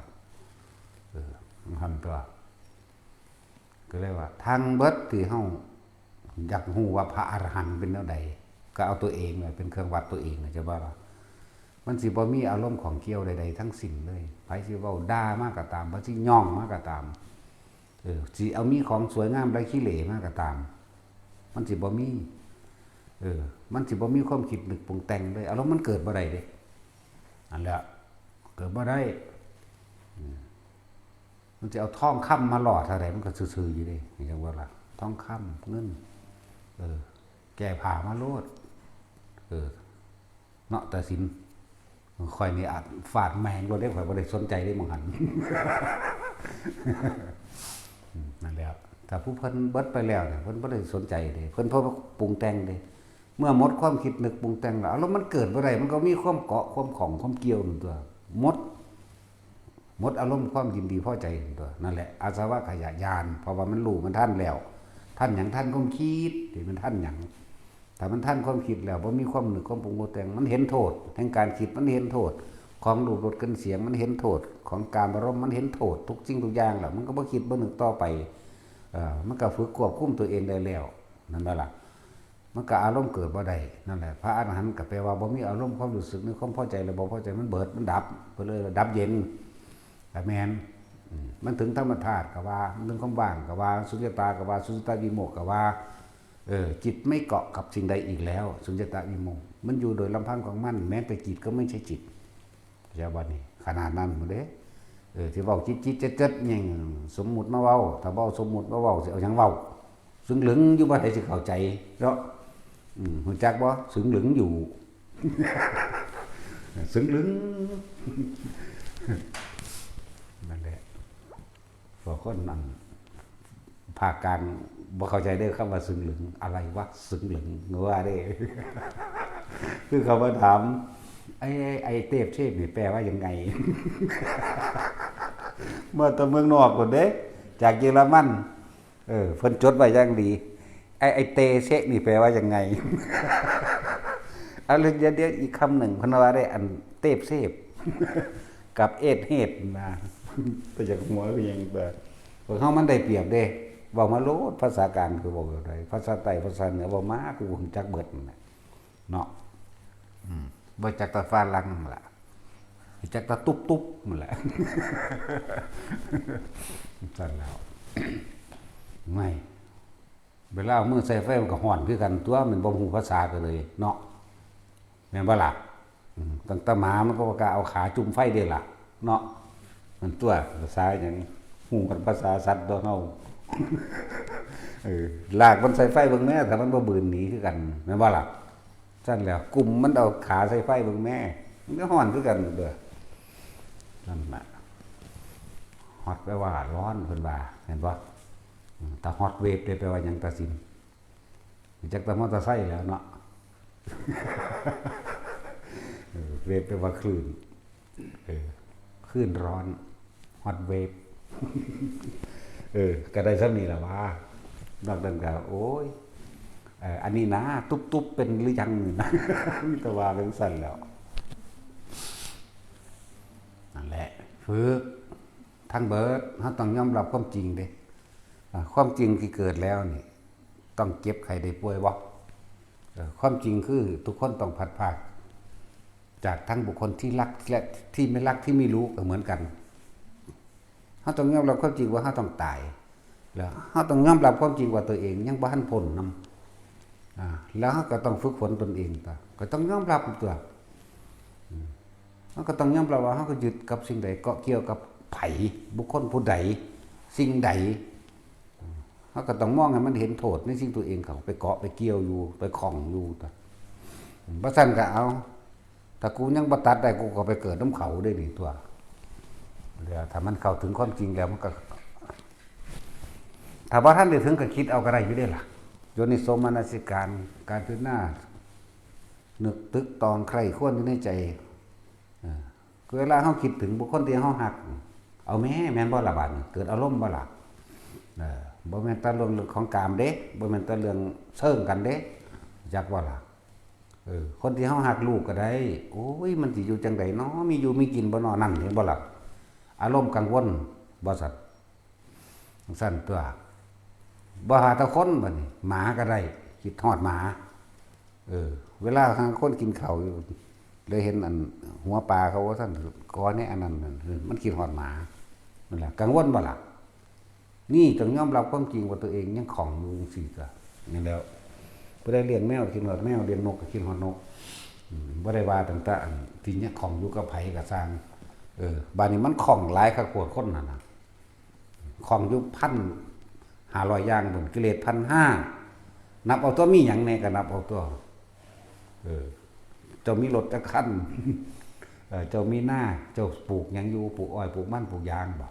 เออ มันหั่นตัว ก็เลยว่า ทั้งเบิดที่เฮาอยากฮู้ว่าพระอรหันต์เป็นแนวใด ก็เอาตัวเองเนี่ยเป็นเครื่องวัดตัวเอง เข้าใจบ่ล่ะ มันสิบ่มีอารมณ์ข้องเกี่ยวใดๆทั้งสิ้นเลย ไผสิเว้าด่ามาก็ตาม ไผสิย่องมาก็ตาม เออ สิเอามีของสวยงามและขี้เหร่มาก็ตาม มันสิบ่มี เออ มันสิบ่มีความคิดนึกปรุงแต่งเลย อารมณ์มันเกิดบ่ได้เด้ อันละ เกิดบ่ได้ อืม มันสิเอาทองคำมาหล่อเท่าใดมันก็ซื่อๆอยู่เด้ จั่งว่าล่ะ ทองคำ เงิน เออ แก้ผ้ามาโลด เออ เนาะ ตาสิน ข้อยนี่อาจฟาดแม่งโลดเด้ ข้อยบ่ได้สนใจเด้หม่องหั่น อืม นั่นแหละ ถ้าผู้เพิ่นเบิดไปแล้วเนี่ย เพิ่นบ่ได้สนใจเด้ เพิ่นบ่ปรุงแต่งเด้ เมื่อหมดความคิดนึกปรุงแต่งแล้ว อารมณ์มันเกิดบ่ได้ มันก็มีความเกาะ ความข้อง ความเกี่ยวนั่นตัว หมด หมดอารมณ์ความยินดีพอใจนั่นตัว นั่นแหละ อาสวัคคยญาณ เพราะว่ามันรู้มันทันแล้ว ทันหยัง ทันความคิด นี่มันทันหยัง ถ้ามันทันความคิดแล้ว บ่มีความนึกความปรุงปรุงแต่ง มันเห็นโทษแห่งการคิด มันเห็นโทษของรูปรสกลิ่นเสียง มันเห็นโทษของกามารมณ์ มันเห็นโทษทุกสิ่งทุกอย่างแล้ว มันก็บ่คิดบ่นึกต่อไป เอ่อ มันก็ฝึกควบคุมตัวเองได้แล้ว นั่นบ่ล่ะ มันก็อารมณ์เกิดบ่ได้ นั่นแหละ พระอรหันต์ก็แปลว่าบ่มีอารมณ์ความรู้สึกในความพอใจและบ่พอใจ มันเบิด มันดับ เพิ่นเลยดับเย็น ก็แม่น อืม มันถึงธรรมธาตุก็ว่า มันถึงความว่างก็ว่า สุญญตาก็ว่า สุญญตาวิโมกข์ก็ว่า เออ จิตไม่เกาะกับสิ่งใดอีกแล้ว สุญญตาวิโมกข์ มันอยู่โดยลำพังของมัน แม้แต่จิตก็ไม่ใช่จิต เข้าใจบ่นี่ ขนาดนั้นหมดเด้ เออ ที่เว้าจิตๆเจิดๆหยัง สมมุติมาเว้า ถ้าบ่เอาสมมุติมาเว้า สิเอาหยังเว้า ซึ่งหลึงอยู่บ่ ไผสิเข้าใจเนาะ อืม รู้จักบ่ ซึ่งหลึงอยู่ ซึ่งหลึง นั่นแหละ พวกคนนั่น ภาคกลางบ่เข้าใจเด้อ คำว่าซึ่งหลึง อะไรวะ ซึ่งหลึง ว่าเด้ คือเขามาถาม ไอ้ ไอ้ ไอ้เตปเทพนี่แปลว่ายังไง มาแต่เมืองนอกพุ้นเด้ จากเยอรมัน เออ เพิ่นจดไว้อย่างดี ไอ้ ไอ้เตเชะนี่แปลว่ายังไง เอา เดี๋ยว เดี๋ยว อีกคำหนึ่ง เพิ่นว่าได้ อันเตปเทพ กับเอดเฮดนะ แต่อยากหัวคือหยัง แต่พวกเฮามันได้เปรียบเด้ เว้ามาโลด ภาษากลางคือเว้าแบบใด ภาษาใต้ ภาษาเหนือ เว้ามา กูรู้จักเบิดนั่นแหละ เนาะ อืม บ่จักแต่ฝรั่งนั่นล่ะ จักแต่ตุ๊บๆนั่นแหละ ซั่นแล้ว ไม่ เวลาเอามือใส่ไฟมันก็ฮ้อนคือกันตัว มันบ่ฮู้ภาษากันเลยเนาะ แม่นบ่ล่ะ อืม ตั้งแต่หมามันก็บ่กล้าเอาขาจุ่มไฟเด้ล่ะ เนาะ มันตัว ภาษาหยัง ฮู้กันภาษาสัตว์ตัวเฮา เออ ลากมันใส่ไฟเบิ่งแหน่ ถ้ามันบ่บืนหนีคือกัน แม่นบ่ล่ะ ซั่นแหล้ว กุมมันเอาขาใส่ไฟเบิ่งแหน่ มันก็ฮ้อนคือกันเด้อ นั่นน่ะ ฮอตแปลว่าร้อนเพิ่นว่า แม่นบ่ อืม ถ้าฮอตเวฟเด้แปลว่าหยัง ตาสิน รู้จักแต่มอเตอร์ไซค์แหล้วเนาะ เออ ไป เวฟแปลว่าคลื่น เออ คลื่นร้อน ฮอตเวฟ เออ ก็ได้ซ้ำนี่แหละว่า นอกนั้นก็ โอ้ย เออ อันนี้นะ ตุ๊บๆ เป็นหรือยังนี่นะ มีแต่ว่าเป็นสั่นแล้ว นั่นแหละ ฝึก ทั้งเบิด เราต้องยอมรับความจริงเด้ อ่า ความจริงที่เกิดแล้วนี่ ต้องเจ็บไข้ได้ป่วยบ่ เออ ความจริงคือทุกคนต้องพลัดพราก จากทั้งบุคคลที่รักและที่ไม่รักที่ไม่รู้ก็เหมือนกัน เราต้องยอมรับความจริงว่าเราต้องตาย แล้วเราต้องยอมรับความจริงว่าตัวเองยังบ่ทันพ้นนำ อ่า แล้วเราก็ต้องฝึกฝนตนเองตัว ก็ต้องยอมรับตัว อืม เราก็ต้องยอมรับว่าเราก็ยึดกับสิ่งใด เกาะเกี่ยวกับไผ บุคคลผู้ใด สิ่งใด เราก็ต้องมองให้มันเห็นโทษในสิ่งตัวเองเขาไปเกาะไปเกี่ยวอยู่ ไปข้องอยู่ตัว อืม บ่ซั้นก็เอา ถ้ากูยังบ่ตัดได้ กูก็ไปเกิดนำเขาได้นี่ตัว เดี๋ยวถ้ามันเข้าถึงความจริงแล้วมันก็ ถ้าบ่ทันได้ถึงก็คิดเอาก็ได้อยู่เด้ล่ะ โยนิโสมนสิการ การพิจารณา นึกตึกตองใคร่ครวญอยู่ในใจ เออ เวลาเราคิดถึงบุคคลที่เราฮัก เอาแม่ แม่นบ่ล่ะบาดนี้ เกิดอารมณ์บ่ล่ะ เออ บ่แม่นแต่เรื่องของกามเด้ บ่แม่นแต่เรื่องเซิงกันเด้ จักบ่ล่ะ เออ คนที่เราฮัก ลูกก็ได้ โอ้ย มันสิอยู่จั่งใดน้อ มีอยู่มีกินบ่น้อ นั่นเห็นบ่ล่ะ อารมณ์กังวล บ่ซั่น ซั่นตัว บ่หาแต่คนบัดนี้ หมาก็ได้ คิดฮอดหมา เออ เวลาหาคนกินข้าวอยู่ เลยเห็นอันหัวปลาเขาว่าซั่น กอแหน่อันนั้นนั่น เออ มันคิดฮอดหมา นั่นแหละ กังวลบ่ล่ะ นี่ต้องยอมรับความจริงว่าตัวเองยังข้องอยู่จั่งซี้ก็ นี่แหล้ว ผู้ใดเลี้ยงแมวคิดฮอดแมว เลี้ยงนกก็คิดฮอดนก อืม บ่ได้ว่าตั้งแต่อันที่ยังข้องอยู่กับไผก็ซ่าง เออ บาดนี้มันข้องหลายคักโพดคนนั่นน่ะ ข้องอยู่พันห้าร้อยอย่างพุ้น กิเลสพันห้า นับเอาตัว มีหยังแหน่ก็นับเอาตัว เออ เจ้ามีรถจักคัน เออ เจ้ามีนา เจ้าปลูกหยังอยู่ ปลูกอ้อย ปลูกมัน ปลูกยางบ่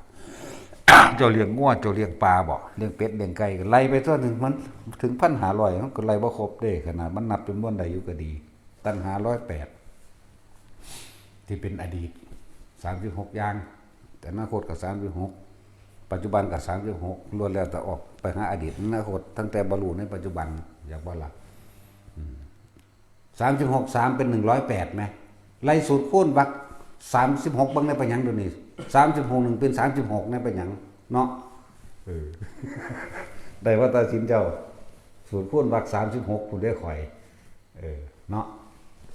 เจ้าเลี้ยงงัว เจ้าเลี้ยงปลาบ่ เลี้ยงเป็ด เลี้ยงไก่ ก็ไล่ไปตัวหนึ่ง มันถึงพันห้าร้อย มันก็ไล่บ่ครบเด้ ขนาดมันนับจำนวนได้อยู่ก็ดี ตัณหาร้อยแปด ที่เป็นอดีต สามสิบหก อย่าง แต่อนาคตก็ สามสิบหก ปัจจุบันก็ สามสิบหก ล้วนแล้วแต่ออกไปหาอดีต อนาคต ตั้งแต่บ่ฮู้ในปัจจุบัน อยากว่าล่ะ อืม สามสิบหก สาม เป็น หนึ่งร้อยแปด ไหม ไล่สูตรคูณวรรค สามสิบหก เบิ่งได้ไปหยังเดี๋ยวนี้ สามสิบหก หนึ่ง เป็น สามสิบหก ได้ไปหยัง เนาะ เออ ได้ว่าตัดสินเจ้า สูตรคูณวรรค สามสิบหก ผู้ได้ข่อย เออ เนาะ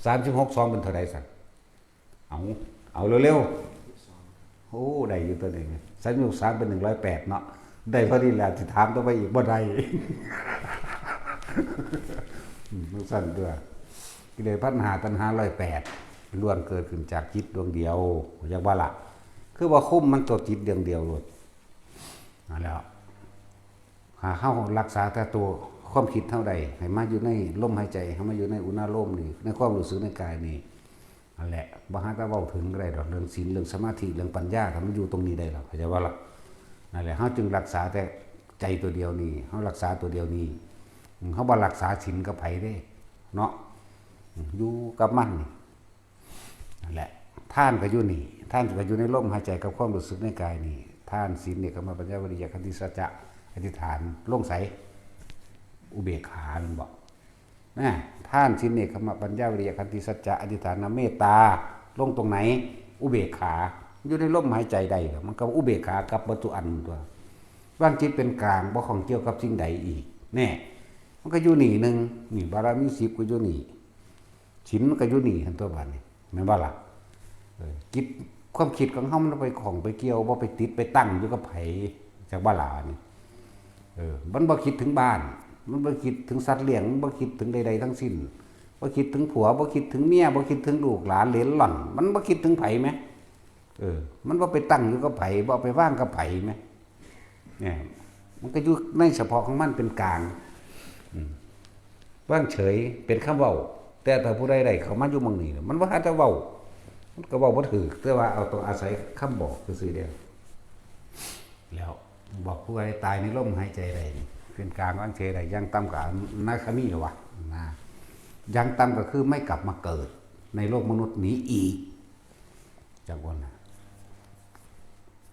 สามสิบหก สอง เป็นเท่าใดสั่น เอา เอาเร็วๆ โอ้ ได้อยู่ตัวหนึ่ง สามสิบหก สาม เป็น หนึ่งร้อยแปด เนาะ ได้พอดีแหละ สิถามต่อไปอีกบ่ได้ อืม มันสั่นตัว กิเลสพันห้า ตัณหาร้อยแปด ล้วนเกิดขึ้นจากจิตดวงเดียว อยากว่าล่ะ คือว่าคุมมันตัวจิตดวงเดียวโลด นั่นแหล้ว หากเฮารักษาแต่ตัวความคิดเฮาได้ ให้มาอยู่ในลมหายใจ ให้มาอยู่ในอุณาโลมนี่ ในความรู้สึกในกายนี่ นั่นแหละ บ่หาแต่เว้าถึงก็ได้ดอก เรื่องศีล เรื่องสมาธิ เรื่องปัญญา ถ้ามันอยู่ตรงนี้ได้แล้ว เข้าใจบ่ล่ะ นั่นแหละ เฮาจึงรักษาแต่ใจตัวเดียวนี่ เฮารักษาตัวเดียวนี่ อืม เฮาบ่รักษาศีลกับไผเด้ เนาะ อืม อยู่กับมันนี่ นั่นแหละ ทานก็อยู่นี่ ทานก็อยู่ในลมหายใจกับความรู้สึกในกายนี่ ทาน ศีล เนกขัมมะ ปัญญา วิริยะ ขันติ สัจจะ อธิษฐาน ลงใส อุเบกขา แม่นบ่ นะ ทาน ศีล เนกขัมมะ ปัญญา วิริยะ ขันติ สัจจะ อธิษฐาน เมตตา ลงตรงไหน อุเบกขา อยู่ในลมหายใจได้ มันก็อุเบกขากับเบิดทุกอันตัว วางจิตเป็นกลาง บ่ข้องเกี่ยวกับสิ่งใดอีก แน่ มันก็อยู่นี่หนึ่ง นี่บารมีสิบก็อยู่นี่ ศีลมันก็อยู่นี่หั่นตัวบาดนี้ แม่นบ่ล่ะ เออ จิต ความคิดของเฮามันบ่ไปข้องไปเกี่ยว บ่ไปติดไปตั้งอยู่กับไผ จักบ่ล่ะนี่ เออ มันบ่คิดถึงบ้าน มันบ่คิดถึงสัตว์เลี้ยง มันบ่คิดถึงใดๆทั้งสิ้น บ่คิดถึงผัว บ่คิดถึงเมีย บ่คิดถึงลูกหลานเหลนหล่อน มันบ่คิดถึงไผแหม เออ มันบ่ไปตั้งอยู่กับไผ บ่เอาไปวางกับไผแหม เนี่ย มันก็อยู่ในเฉพาะของมันเป็นกลาง อืม วางเฉยเป็นคำเว้า แต่ถ้าผู้ใดได้เข้ามาอยู่หม่องนี้ มันบ่หาแต่เว้า มันก็เว้าบ่ถูก แต่ว่าเอาต้องอาศัยคำบอกซื่อๆเด้อ แล้วบอกผู้ใดตายในลมหายใจใดนี่ เป็นกลางวางเฉยได้ อย่างต่ำก็อนาคามีแล้ววะ นะ อย่างต่ำก็คือไม่กลับมาเกิด ในโลกมนุษย์นี้อีก จักว่านะ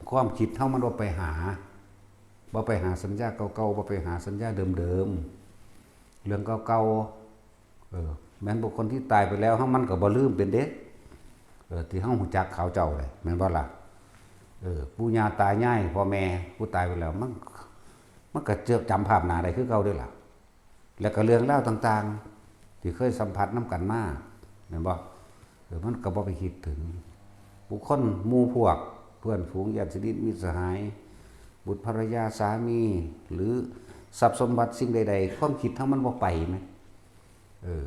ความคิดเฮามันบ่ไปหา บ่ไปหาสัญญาเก่าๆ บ่ไปหาสัญญาเดิมๆ เรื่องเก่าๆ เออ แม่นบุคคลที่ตายไปแล้ว เฮามันก็บ่ลืมเป็นเด้ เออ ที่เฮาฮู้จักเขาเจ้าเลย แม่นบ่ล่ะ เออ ปู่ย่าตายาย พ่อแม่ผู้ตายไปแล้ว มัน มันก็เจิบจำภาพหน้าได้คือเก่าเด้ล่ะ และก็เรื่องราวต่างๆ ที่เคยสัมผัสนำกันมา แม่นบ่ เออ มันก็บ่ไปคิดถึง บุคคลหมู่พวก เพื่อนฝูง ญาติสนิท มิตรสหาย บุตรภรรยา สามี หรือทรัพย์สมบัติสิ่งใดๆ ความคิดเฮามันบ่ไปแหม เออ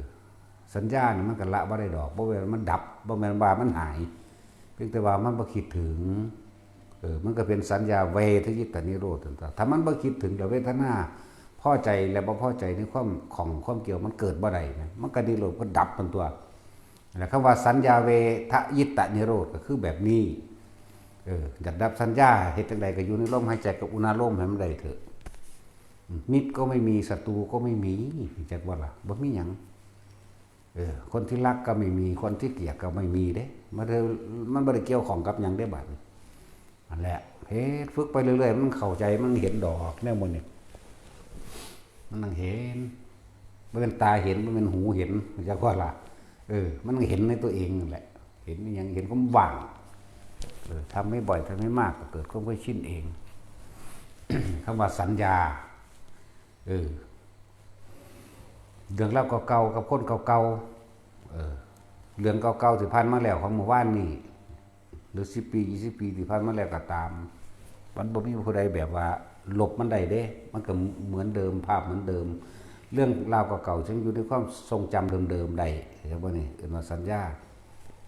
สัญญานี่มันก็ละบ่ได้ดอก บ่แม่นมันดับ บ่แม่นว่ามันหาย เพียงแต่ว่ามันบ่คิดถึง เออ มันก็เป็นสัญญาเวทยิตนิโรธนั่นตั๊ว ถ้ามันบ่คิดถึงแล้วเวทนาพอใจและบ่พอใจในความข้องความเกี่ยวมันเกิดบ่ได้นะ มันก็นิโรธก็ดับมันตั๊ว แล้วคำว่าสัญญาเวทยิตนิโรธก็คือแบบนี้ เออ อยากดับสัญญา เฮ็ดจั่งใดก็อยู่ในลมหายใจกับอุณาโลมให้มันได้เถอะ อืม มิตรก็ไม่มี ศัตรูก็ไม่มี จักว่าล่ะ บ่มีหยัง เออ คนที่รักก็ไม่มี คนที่เกลียดก็ไม่มีเด้ มันเด้ มันบ่ได้เกี่ยวข้องกับหยังเด้บัดนี้ นั่นแหละ เฮ็ด ฝึกไปเรื่อยๆ มันเข้าใจ มันเห็นดอก แนวหมู่นี้ มันนั่งเห็น บ่แม่นตาเห็น บ่แม่นหูเห็น จักว่าล่ะ เออ มันเห็นในตัวเองนั่นแหละ เห็นอิหยัง เห็นความว่าง เออ ทำให้บ่อย ทำให้มาก ก็เกิดความเคยชินเอง คำว่าสัญญา เออ เรื่องราวเก่าๆ กับคนเก่าๆ เออ เรื่องเก่าๆ ที่ผ่านมาแล้ว ของเมื่อวานนี้ หรือสิบปี ยี่สิบปี ที่ผ่านมาแล้วก็ตาม มันบ่มีผู้ใดแบบว่าลบมันได้เด้ มันก็เหมือนเดิม ภาพเหมือนเดิม เรื่องราวเก่าๆ ยังอยู่ในความทรงจำเดิมๆ ได้ เห็นบ่นี่ เอิ้นว่าสัญญา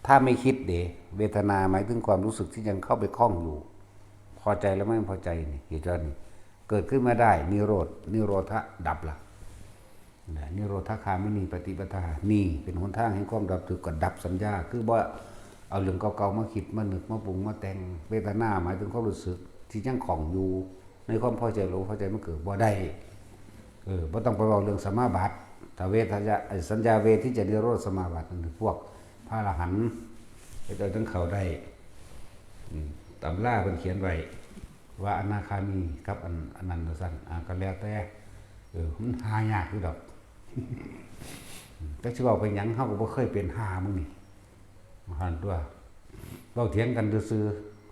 ถ้าไม่คิดเด้ เวทนาหมายถึงความรู้สึกที่ยังเข้าไปข้องอยู่ พอใจและไม่พอใจนี่ เหตุการณ์นี่ เกิดขึ้นมาได้ นิโรธ นิโรธะดับละ นะ นิโรธคามินีปฏิปทา นี่เป็นหนทางแห่งความดับทุกข์ ก็ดับสัญญา คือบ่เอาเรื่องเก่าๆ มาคิด มานึก มาปรุง มาแต่ง เวทนาหมายถึงความรู้สึกที่ยังข้องอยู่ ในความพอใจหรือบ่พอใจมันเกิดบ่ได้ เออ บ่ต้องไปเว้าเรื่องสมาบัติ ถ้าเวทยะ ไอ้สัญญาเวทที่จะนิโรธสมาบัตินั่นคือพวกพระอรหันต์ เฮ็ดเอาถึงเข้าได้ อืม ตำราเพิ่นเขียนไว้ ว่าอนาคามีกับอัน อันนั้นว่าซั่น อ่า ก็แล้วแต่ เออ มันหายากอยู่ดอก แต่สิเว้าไปหยัง เฮาก็บ่เคยเป็นห่ามึงนี่ หั่นตั๊ว เว้าเถียงกันซื่อ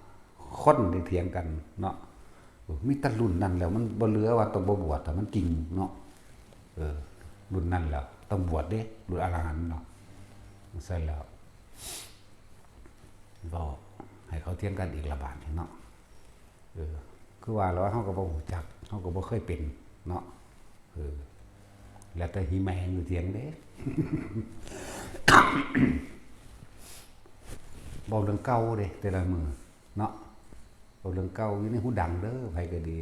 ๆ คนได้เถียงกันเนาะ เออ มีแต่รุ่นนั้นแล้ว มันบ่เหลือว่าต้องบ่บวช ถ้ามันจริงเนาะ เออ รุ่นนั้นแล้ว ต้องบวชเด้ รุ่นอรหันต์เนาะ ซั่นแล้ว เว้าให้เขาเถียงกันอีกละบาดนี่เนาะ เออ คือว่าแล้วเฮาก็บ่ฮู้จัก เฮาก็บ่เคยเป็นเนาะ เออ แล้วแต่หิแมงอยู่เถียงเด้ เว้าเรื่องเก่าเด้ แต่ละมื้อเนาะ เว้าเรื่องเก่าอยู่ในหูดังเด้อ ไผก็ดี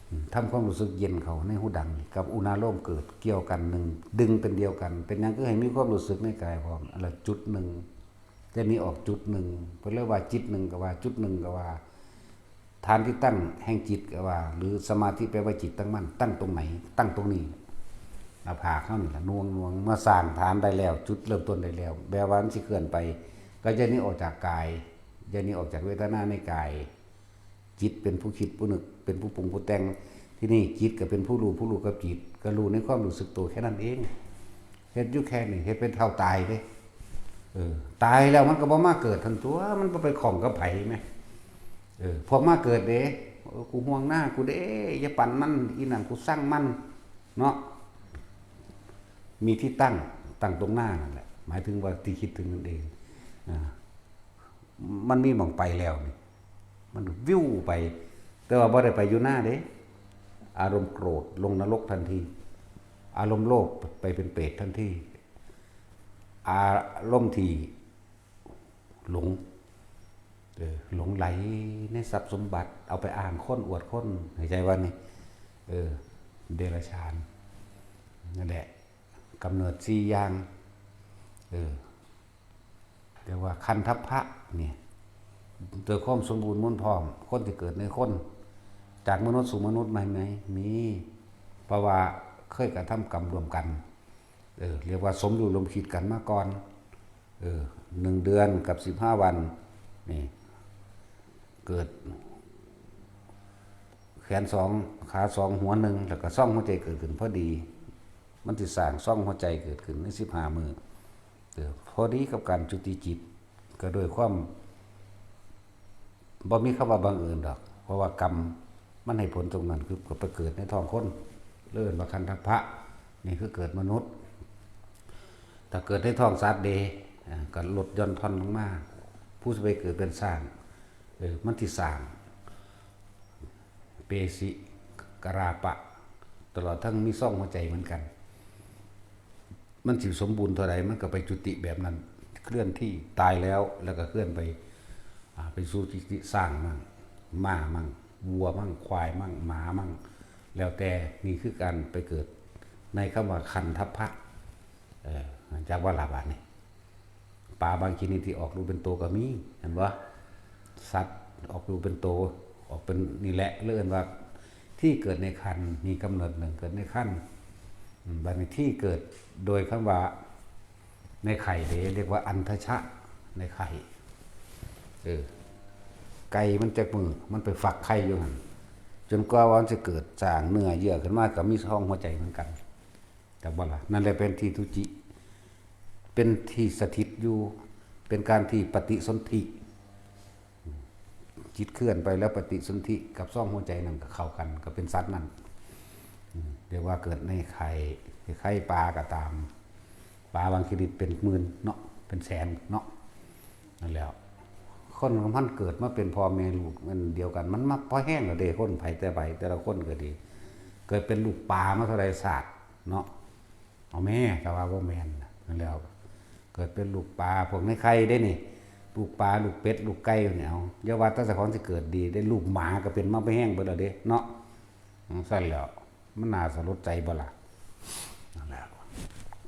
อืม ทำความรู้สึกเย็นเข้าในหูดัง กับอุณาโลมเกิดเกี่ยวกันหนึ่ง ดึงเป็นเดียวกัน เป็นหยังคือให้มีความรู้สึกในกายพร้อม อันละจุดหนึ่ง แต่นี้ออกจุดหนึ่ง เพิ่นเลยว่าจิตหนึ่งก็ว่า จุดหนึ่งก็ว่า ฐานที่ตั้งแห่งจิตก็ว่า หรือสมาธิแปลว่าจิตตั้งมั่น ตั้งตรงไหน ตั้งตรงนี้ หน้าผากเฮานี่ล่ะ หน่วงๆ เมื่อสร้างฐานได้แล้ว จุดเริ่มต้นได้แล้ว แปลว่ามันสิเคลื่อนไป ก็จะหนีออกจากกาย จะหนีออกจากเวทนาในกาย จิตเป็นผู้คิดผู้นึก เป็นผู้ปรุงผู้แต่ง ที่นี่จิตก็เป็นผู้รู้ ผู้รู้กับจิต ก็รู้ในความรู้สึกตัวแค่นั้นเอง เฮ็ดอยู่แค่นี้ เฮ็ดเป็นเท่าตายเด้ เออ ตายแล้วมันก็บ่มาเกิดทันตั๊ว มันบ่ไปข้องกับไผแหม เออ พวกมาเกิดเด้ เออ กูห่วงหน้ากูเด้ อย่าปั่นมัน อีนั่นกูซังมัน เนาะ มีที่ตั้ง ตั้งตรงหน้านั่นแหละ หมายถึงว่าที่คิดถึงนั่นเอง อ่า มันมีหม่องไปแล้วนี่ มันวิวไป แต่ว่าบ่ได้ไปอยู่หน้าเด้ อารมณ์โกรธลงนรกทันที อารมณ์โลภไปเป็นเปรตทันที อารมณ์ที่หลง เออ หลงไหลในทรัพย์สมบัติ เอาไปอ้างคนอวดคน เข้าใจว่านี่ เออ เดรัจฉาน นั่นแหละ กำเนิดสี่อย่าง เออ เรียกว่าคันธัพพะเนี่ย โดยความสมบูรณ์มวลพร้อม คนที่เกิดในคน จากมนุษย์สู่มนุษย์ใหม่ไหม มี เพราะว่าเคยกระทำกรรมร่วมกัน เออ เรียกว่าสมรู้ร่วมคิดกันมาก่อน เออ หนึ่งเดือนกับสิบห้าวัน นี่ เกิด แขนสอง ขาสอง หัวหนึ่ง แล้วก็ซ่องหัวใจเกิดขึ้นพอดี มันสิสร้างซ่องหัวใจเกิดขึ้นในสิบห้ามื้อ เออ พอดีกับการจุติจิต ก็ด้วยความ บ่มีคำว่าบังเอิญดอก เพราะว่ากรรมมันให้ผลตรงนั้น คือก็ไปเกิดในท้องคน เอิ้นว่าคันทัพพะ นี่คือเกิดมนุษย์ ถ้าเกิดในท้องสัตว์เด้ อ่า ก็ลดหย่อนผ่อนลงมา ผู้สิไปเกิดเป็นช้าง เออ มันสิสร้าง เปสิกราปะ ตลอดทั้งมีซ่องหัวใจเหมือนกัน มันสิสมบูรณ์เท่าใด มันก็ไปจุติแบบนั้น เคลื่อนที่ ตายแล้ว แล้วก็เคลื่อนไป อ่า ไปสู่จุติช้างมั่ง ม้ามั่ง วัวมั่ง ควายมั่ง หมามั่ง แล้วแต่ นี่คือการไปเกิดในคำว่าคันทัพพะ เออ จักว่าล่ะบาดนี้ ปลาบางชนิดที่ออกลูกเป็นโตก็มี เห็นบ่ สัตว์ออกลูกเป็นโต ออกเป็น นี่แหละ เรียกว่า ที่เกิดในครรภ์ มีกำเนิดหนึ่ง เกิดในครรภ์ อืม บัดนี้ที่เกิดโดยคำว่า ในไข่เด้ เรียกว่าอันทชะ ในไข่ เออ ไก่มันจักมื้อ มันไปฟักไข่อยู่หั่น จนกว่ามันสิเกิดสร้างเนื้อเยื่อขึ้นมา ก็มีซ่องหัวใจเหมือนกัน จักบ่ล่ะ นั่นแหละเป็นที่จุติ เป็นที่สถิตอยู่ เป็นการที่ปฏิสนธิ จิตเคลื่อนไปแล้วปฏิสนธิกับซ่องหัวใจนั่นก็เข้ากัน ก็เป็นสัตว์นั่น อืม เรียกว่าเกิดในไข่ ไข่ปลาก็ตาม ปลาบางชนิดเป็นหมื่นเนาะ เป็นแสนเนาะ นั่นแหละ คนของมันเกิดมาเป็นพ่อแม่ลูกอันเดียวกัน มันมาพอแห้งแล้วเด้ คนไผแต่ไผ แต่ละคนก็ดี เกิดเป็นลูกปลามาเท่าใดชาติเนาะ เอาแม่ แต่ว่าบ่แม่น นั่นแหละ เกิดเป็นลูกปลา พวกในไข่เด้นี่ ลูกปลา ลูกเป็ด ลูกไก่เนี่ย เอา อย่าว่าแต่เจ้าของสิเกิดดี ได้ลูกหมาก็เป็นมาพอแห้งเบิดแล้วเด้เนาะ จั่งซั้นแหล้ว มันน่าสลดใจบ่ล่ะ นั่นแหละ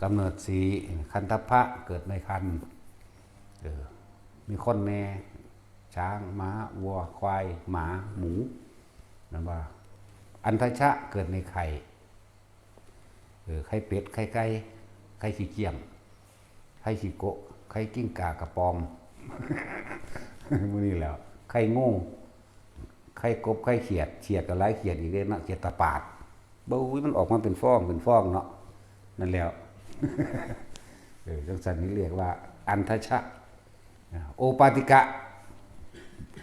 กำเนิดสี่ คันทัพพะ เกิดในครรภ์ เออ มีคนแน่ ช้าง ม้า วัว ควาย หมา หมู นั่นว่า อันทชะ เกิดในไข่ เออ ไข่เป็ด ไข่ไก่ ไข่ขี้เกียม ไข่ขี้โกะ ไข่กิ้งก่ากระป๋อม มื้อนี้แหล้ว ไข่งู ไข่กบ ไข่เขียด เขียดก็หลายเขียดอีกเด้เนาะ เขียดตาปาด เบ้ย มันออกมาเป็นฟอง เป็นฟองเนาะ นั่นแหล้ว เออ จั่งซั้นนี่เรียกว่าอันทชะ โอปาติกะ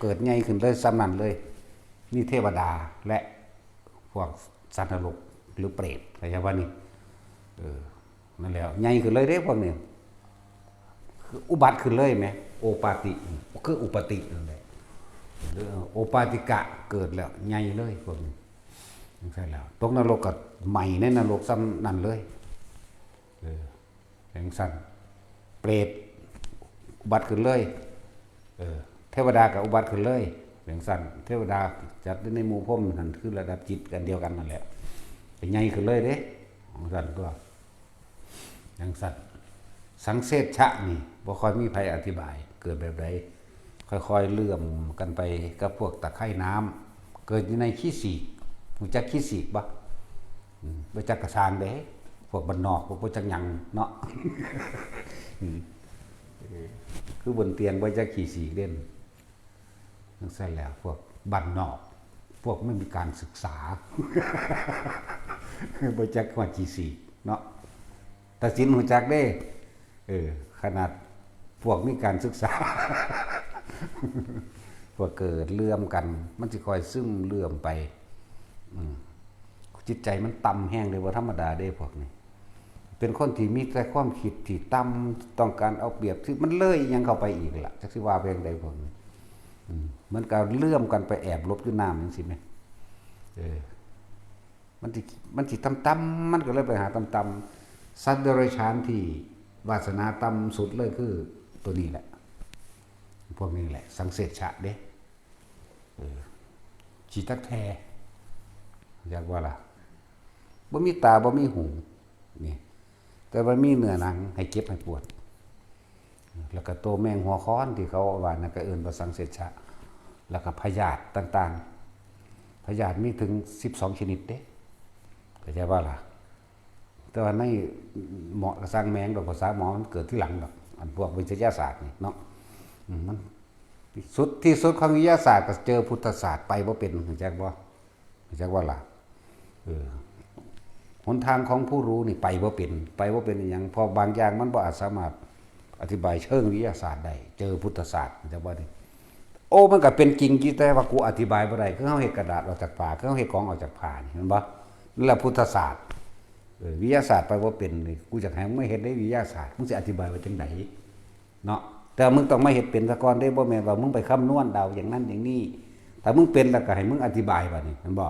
เกิดใหญ่ขึ้นเลย ส่ำนั้นเลย นี่เทวดาและพวกสัตว์นรกหรือเปรต เข้าใจว่านี่ เออ นั่นแหละ ใหญ่ขึ้นเลยเด้พวกนี้ คืออุบัติขึ้นเลยแหม โอปาติ คืออุปตินั่นแหละ หรือโอปาติกะ เกิดแล้วใหญ่เลยพวกนี้ จั่งซั้นแหล้ว ตกนรกก็ไหม้ในนรกส่ำนั้นเลย เออ จั่งซั้น เปรต อุบัติขึ้นเลย เออ เทวดาก็อุบัติขึ้นเลย จั่งซั้น เทวดาจัดอยู่ในหมู่พรหมนั่น คือระดับจิตอันเดียวกันนั่นแหละ ก็ใหญ่ขึ้นเลยเด้ จั่งซั้นตัว จั่งซั้น สังเสชชะนี่ บ่ค่อยมีไผอธิบาย เกิดแบบใด ค่อยๆเลื่อมกันไปกับพวกตะไคร่น้ำ เกิดอยู่ในขี้สีก รู้จักขี้สีกบ่ อืม บ่จักกะซ่างเด้ พวกบ้านนอก พวกบ่จักหยังเนาะ อืม เออ คือบนเตียงบ่จักขี้สีกเด่น จั่งซั้นแหล้ว พวกบ้านนอก พวกไม่มีการศึกษา บ่จักว่าขี้สีกเนาะ ตัดสินรู้จักเด้ เออ ขนาดพวกมีการศึกษา พวกเกิดเลื่อมกัน มันสิค่อยซึมเลื่อมไป อืม จิตใจมันต่ำแฮงเด้ บ่ธรรมดาเด้พวกนี้ เป็นคนที่มีแต่ความคิดที่ต่ำ ต้องการเอาเปรียบ ที่มันเลยอิหยังเข้าไปอีกล่ะ จักสิว่าไปจั่งใดพวกนี้ อืม เหมือนกับเลื่อมกันไปแอบหลบอยู่น้ำจั่งซี้แหม เออ มันสิ มันสิต่ำๆ มันก็เลยไปหาต่ำๆ สัตว์เดรัจฉานที่วาสนาต่ำสุดเลยคือตัวนี้แหละ พวกนี้แหละ สังเสชชะเด้ เออ ขี้ตั๊กแต อยากว่าล่ะ บ่มีตา บ่มีหู นี่ แต่ว่ามีเนื้อหนังให้เจ็บให้ปวด แล้วก็ตัวแมงหัวค้อนที่เขาว่านั่นก็เอิ้นว่าสังเสชชะ แล้วก็พยาธิต่างๆ พยาธิมีถึงสิบสองชนิดเด้ เข้าใจบ่ล่ะ แต่ว่าในหมอกระซังแมงดอก ภาษาหมอมันเกิดทีหลังดอก อันพวกวิทยาศาสตร์นี่เนาะ อืม มันสุดที่สุดของวิทยาศาสตร์ก็เจอพุทธศาสตร์ ไปบ่เป็น รู้จักบ่ รู้จักบ่ล่ะ เออ หนทางของผู้รู้นี่ไปบ่เป็น ไปบ่เป็นอหย่าง เพราะบางอย่างมันบ่อาจสามารถอธิบายเชิงวิทยาศาสตร์ได้ เจอพุทธศาสตร์ รู้จักบ่นี่ โอ้ มันก็เป็นจริงอยู่ แต่ว่ากูอธิบายบ่ได้ คือเฮาเฮ็ดกระดาษออกจากผ้า คือเฮาเฮ็ดของออกจากผ้านี่ เห็นบ่ นั่นแหละพุทธศาสตร์ เออ วิทยาศาสตร์ไปบ่เป็นนี่ กูอยากให้มึงมาเฮ็ดในวิทยาศาสตร์ มึงสิอธิบายว่าจังใด เนาะ แต่มึงต้องมาเฮ็ดเป็นซะก่อนเด้ บ่แม่นว่ามึงไปคำนวณเดาอย่างนั้นอย่างนี้ ถ้ามึงเป็นแล้วก็ให้มึงอธิบายบัดนี้ เห็นบ่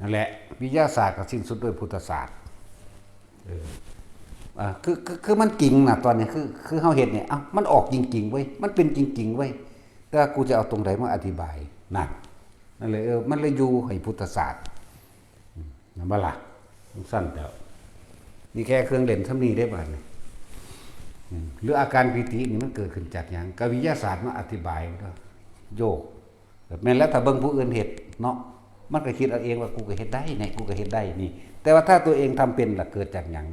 นั่นแหละ วิทยาศาสตร์ก็สิ้นสุดด้วยพุทธศาสตร์ เออ อ่า คือ คือ คือมันจริงน่ะ ตอนนี้ คือ คือเฮาเฮ็ดเนี่ย เอ้า มันออกจริงๆเว้ย มันเป็นจริงๆเว้ย แต่กูจะเอาตรงใดมาอธิบาย นั่น นั่นเลย เออ มันเลยอยู่ให้พุทธศาสตร์ อืม นั่นบ่ล่ะ จั่งซั่นแล้ว นี่แค่เครื่องเล่นส่ำนี้เด้บัดนี้ อืม หรืออาการปีตินี่มันเกิดขึ้นจากหยัง ก็วิทยาศาสตร์มาอธิบายมันก็โยก แม่นแล้ว ถ้าเบิ่งผู้อื่นเฮ็ดเนาะ มันก็คิดเอาเองว่า กูก็เฮ็ดได้นี่ กูก็เฮ็ดได้นี่ แต่ว่าถ้าตัวเองทำเป็นล่ะ เกิดจากหยัง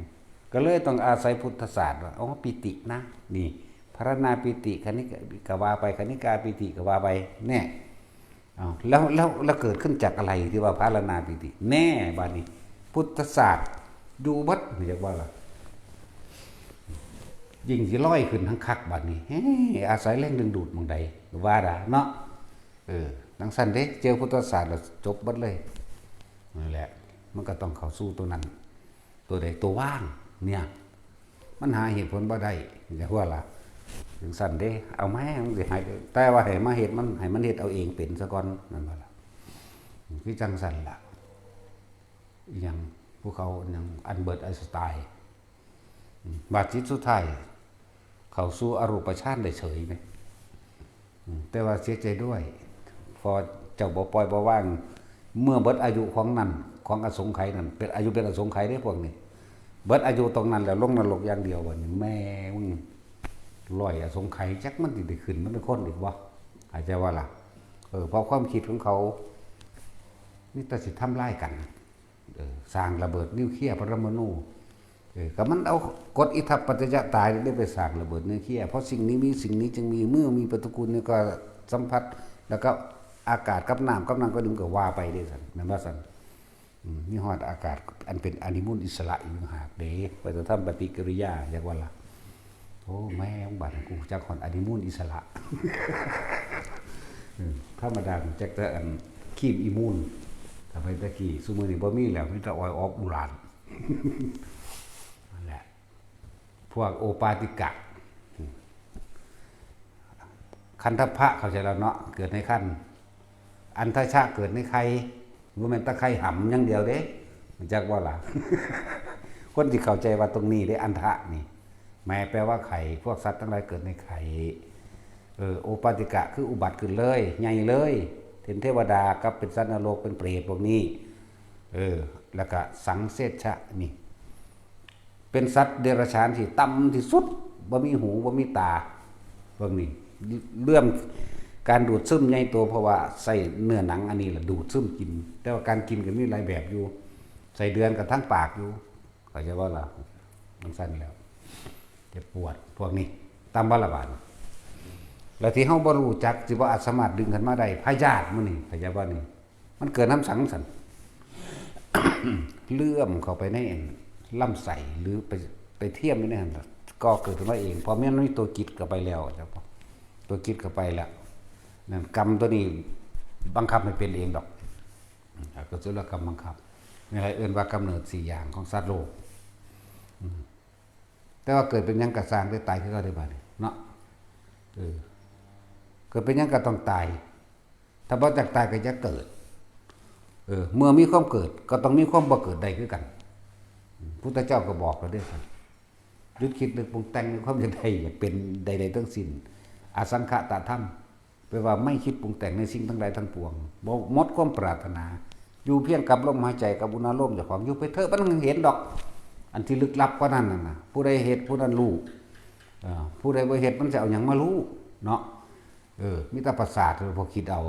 ก็เลยต้องอาศัยพุทธศาสตร์ว่า อ๋อ ปีตินะ นี่ พรรณนาปีติ คณิกะ ก็ว่าไป คณิกาปีติ ก็ว่าไป แน่ เอา แล้ว แล้ว แล้วเกิดขึ้นจากอะไรที่ว่าพรรณนาปีติ แน่ บัดนี้ พุทธศาสตร์อยู่เบิด เรียกว่าล่ะ ยิ่งสิลอยขึ้นทั้งคักบัดนี้ เฮ้ อาศัยแรงดึงดูดหม่องใด ว่าดาเนาะ เออ จั่งซั่นเด้ เจอพุทธศาสตร์แล้วจบเบิดเลย นั่นแหละ มันก็ต้องเข้าสู่ตัวนั้น ตัวใด ตัวว่าง เนี่ย มันหาเหตุผลบ่ได้ อย่าหัวละ จั่งซั่นเด้ เอามาให้มันสิหาย แต่ว่าให้มาเฮ็ดมัน ให้มันเฮ็ดเอาเองเป็นซะก่อน นั่นบ่ล่ะ คือจั่งซั่นล่ะ อิหยัง พวกเขาอิหยัง อัลเบิร์ตไอน์สไตน์ อืม บาดจิตสุดท้าย เข้าสู่อรูปฌานได้เฉยไหม อืม แต่ว่าเสียใจด้วย พอเจ้าบ่ปล่อยบ่วาง เมื่อเบิดอายุของนั่น ของอสงไขยนั่น เป็นอายุเป็นอสงไขยเด้พวกนี้ เบิดอายุตรงนั้นแล้วลงนรกอย่างเดียว บัดนี้แม่มึง ร้อยอสงไขย จักมันสิได้ขึ้นมาเป็นคนอีกบ่ เข้าใจว่าล่ะ เออ เพราะความคิดของเขา มีแต่สิทำลายกัน เออ สร้างระเบิดนิวเคลียร์ปรมาณู เออ ก็มันเอากฎอิทัปปัจจยตานี่ได้ไปสร้างระเบิดนิวเคลียร์ เพราะสิ่งนี้มีสิ่งนี้จึงมี เมื่อมีปฏิกูลนี่ก็สัมผัส แล้วก็อากาศกับน้ำกับน้ำกับดินก็ว่าไปเด้ซั่น แม่นบ่ซั่น อืม มีฮอดอากาศอันเป็นอนุมูลอิสระอีกต่างหากเด้ ไปจะทำปฏิกิริยา อยากว่าล่ะ โอ้ แม่ง บัดนี้กูจักฮอดอนุมูลอิสระ อืม ธรรมดาจักแต่อันครีมอิมูน สมัยตะกี้ ซุมื้อนี้บ่มีแล้ว มีแต่ออยล์ออฟอุราน นั่นแหละ พวกโอปาติกะ คันทัพพะเข้าใจแล้วเนาะ เกิดในคัน อันทชะเกิดในไข่ บ่แม่นแต่ไข่หำอย่างเดียวเด้ รู้จักบ่ล่ะ คนที่เข้าใจว่าตรงนี้เด้ อันทะนี่ แม่แปลว่าไข่ พวกสัตว์ทั้งหลายเกิดในไข่ เออ โอปาติกะคืออุบัติขึ้นเลย ใหญ่เลย เป็นเทวดากับเป็นสัตว์นรก เป็นเปรตพวกนี้ เออ แล้วก็สังเสชะนี่ เป็นสัตว์เดรัจฉานที่ต่ำที่สุด บ่มีหู บ่มีตา พวกนี้ เรื่องการดูดซึมใหญ่โต เพราะว่าใส่เนื้อหนังอันนี้แหละดูดซึมกิน แต่ว่าการกินก็มีหลายแบบอยู่ ใส่เดือนกับทั้งปากอยู่ เข้าใจบ่ล่ะ มันสั้นแล้ว เจ็บปวด พวกนี้ ตามบาลบาด แล้วที่เฮาบ่รู้จัก สิบ่อาจสามารถดึงขึ้นมาได้ พยาธิมื้อนี้ เข้าใจบ่นี่ มันเกิดน้ำสังสัน เลื่อมเข้าไปในลำไส้ หรือไป ไปเทียมอยู่ในหั้นล่ะ ก็เกิดขึ้นมาเอง เพราะมันมีตัวจิตเข้าไปแล้ว เจ้า ตัวจิตเข้าไปแล้ว นั่นกรรมตัวนี้บังคับให้เป็นเองดอก อ่า ก็คือว่ากรรมบังคับ นี่แหละเอิ้นว่ากำเนิดสี่อย่างของสัตว์โลก อืม แต่ว่าเกิดเป็นหยังก็ซ่าง ได้ตายคือเก่าได้บัดนี้เนาะ เออ เกิดเป็นหยังก็ต้องตาย ถ้าบ่จักตายก็จะเกิด เออ เมื่อมีความเกิดก็ต้องมีความบ่เกิดได้คือกัน พุทธเจ้าก็บอกแล้วเด้อ หยุดคิดนึกปรุงแต่งในความอยากได้ อยากเป็นใดๆทั้งสิ้น อสังขตธรรม แปลว่าไม่คิดปรุงแต่งในสิ่งทั้งหลายทั้งปวง บ่หมดความปรารถนา อยู่เพียงกับลมหายใจกับอุณาโลมเจ้าของ อยู่ไปเถอะ มันเห็นดอก อันที่ลึกลับกว่านั้นน่ะนะ ผู้ใดเฮ็ดผู้นั้นรู้ เอ่อ ผู้ใดบ่เฮ็ดมันสิเอาหยังมารู้เนาะ เออ มีแต่ประสาท พวกคิดเอา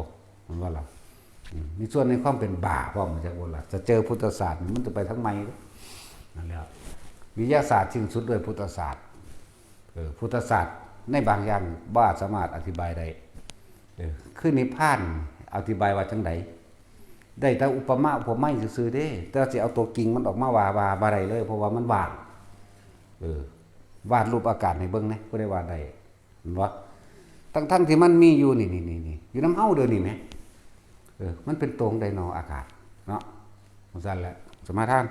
แม่นบ่ล่ะ อืม มีส่วนในความเป็นบ้าพร้อม จักบ่ล่ะ จะเจอพุทธศาสตร์นี่มันจะไปทางใหม่ นั่นแหละ วิทยาศาสตร์สิ้นสุดด้วยพุทธศาสตร์ เออ พุทธศาสตร์ในบางอย่างบ่สามารถอธิบายได้ เออ คือนิพพานอธิบายว่าจังใด ได้แต่อุปมาอุปไมยซื่อๆเด้ แต่สิเอาตัวจริงมันออกมาว่า ว่าบ่ได้เลย เพราะว่ามันว่าง เออ วาดรูปอากาศให้เบิ่งแหน่ ผู้ใดวาดได้ เห็นบ่ ทั้งๆที่มันมีอยู่นี่ นี่ นี่ นี่ อยู่นำเฮาเดี๋ยวนี้แหม เออ มันเป็นโตจั่งใดนออากาศ เนาะ จั่งซั้นแหละ สมาทาน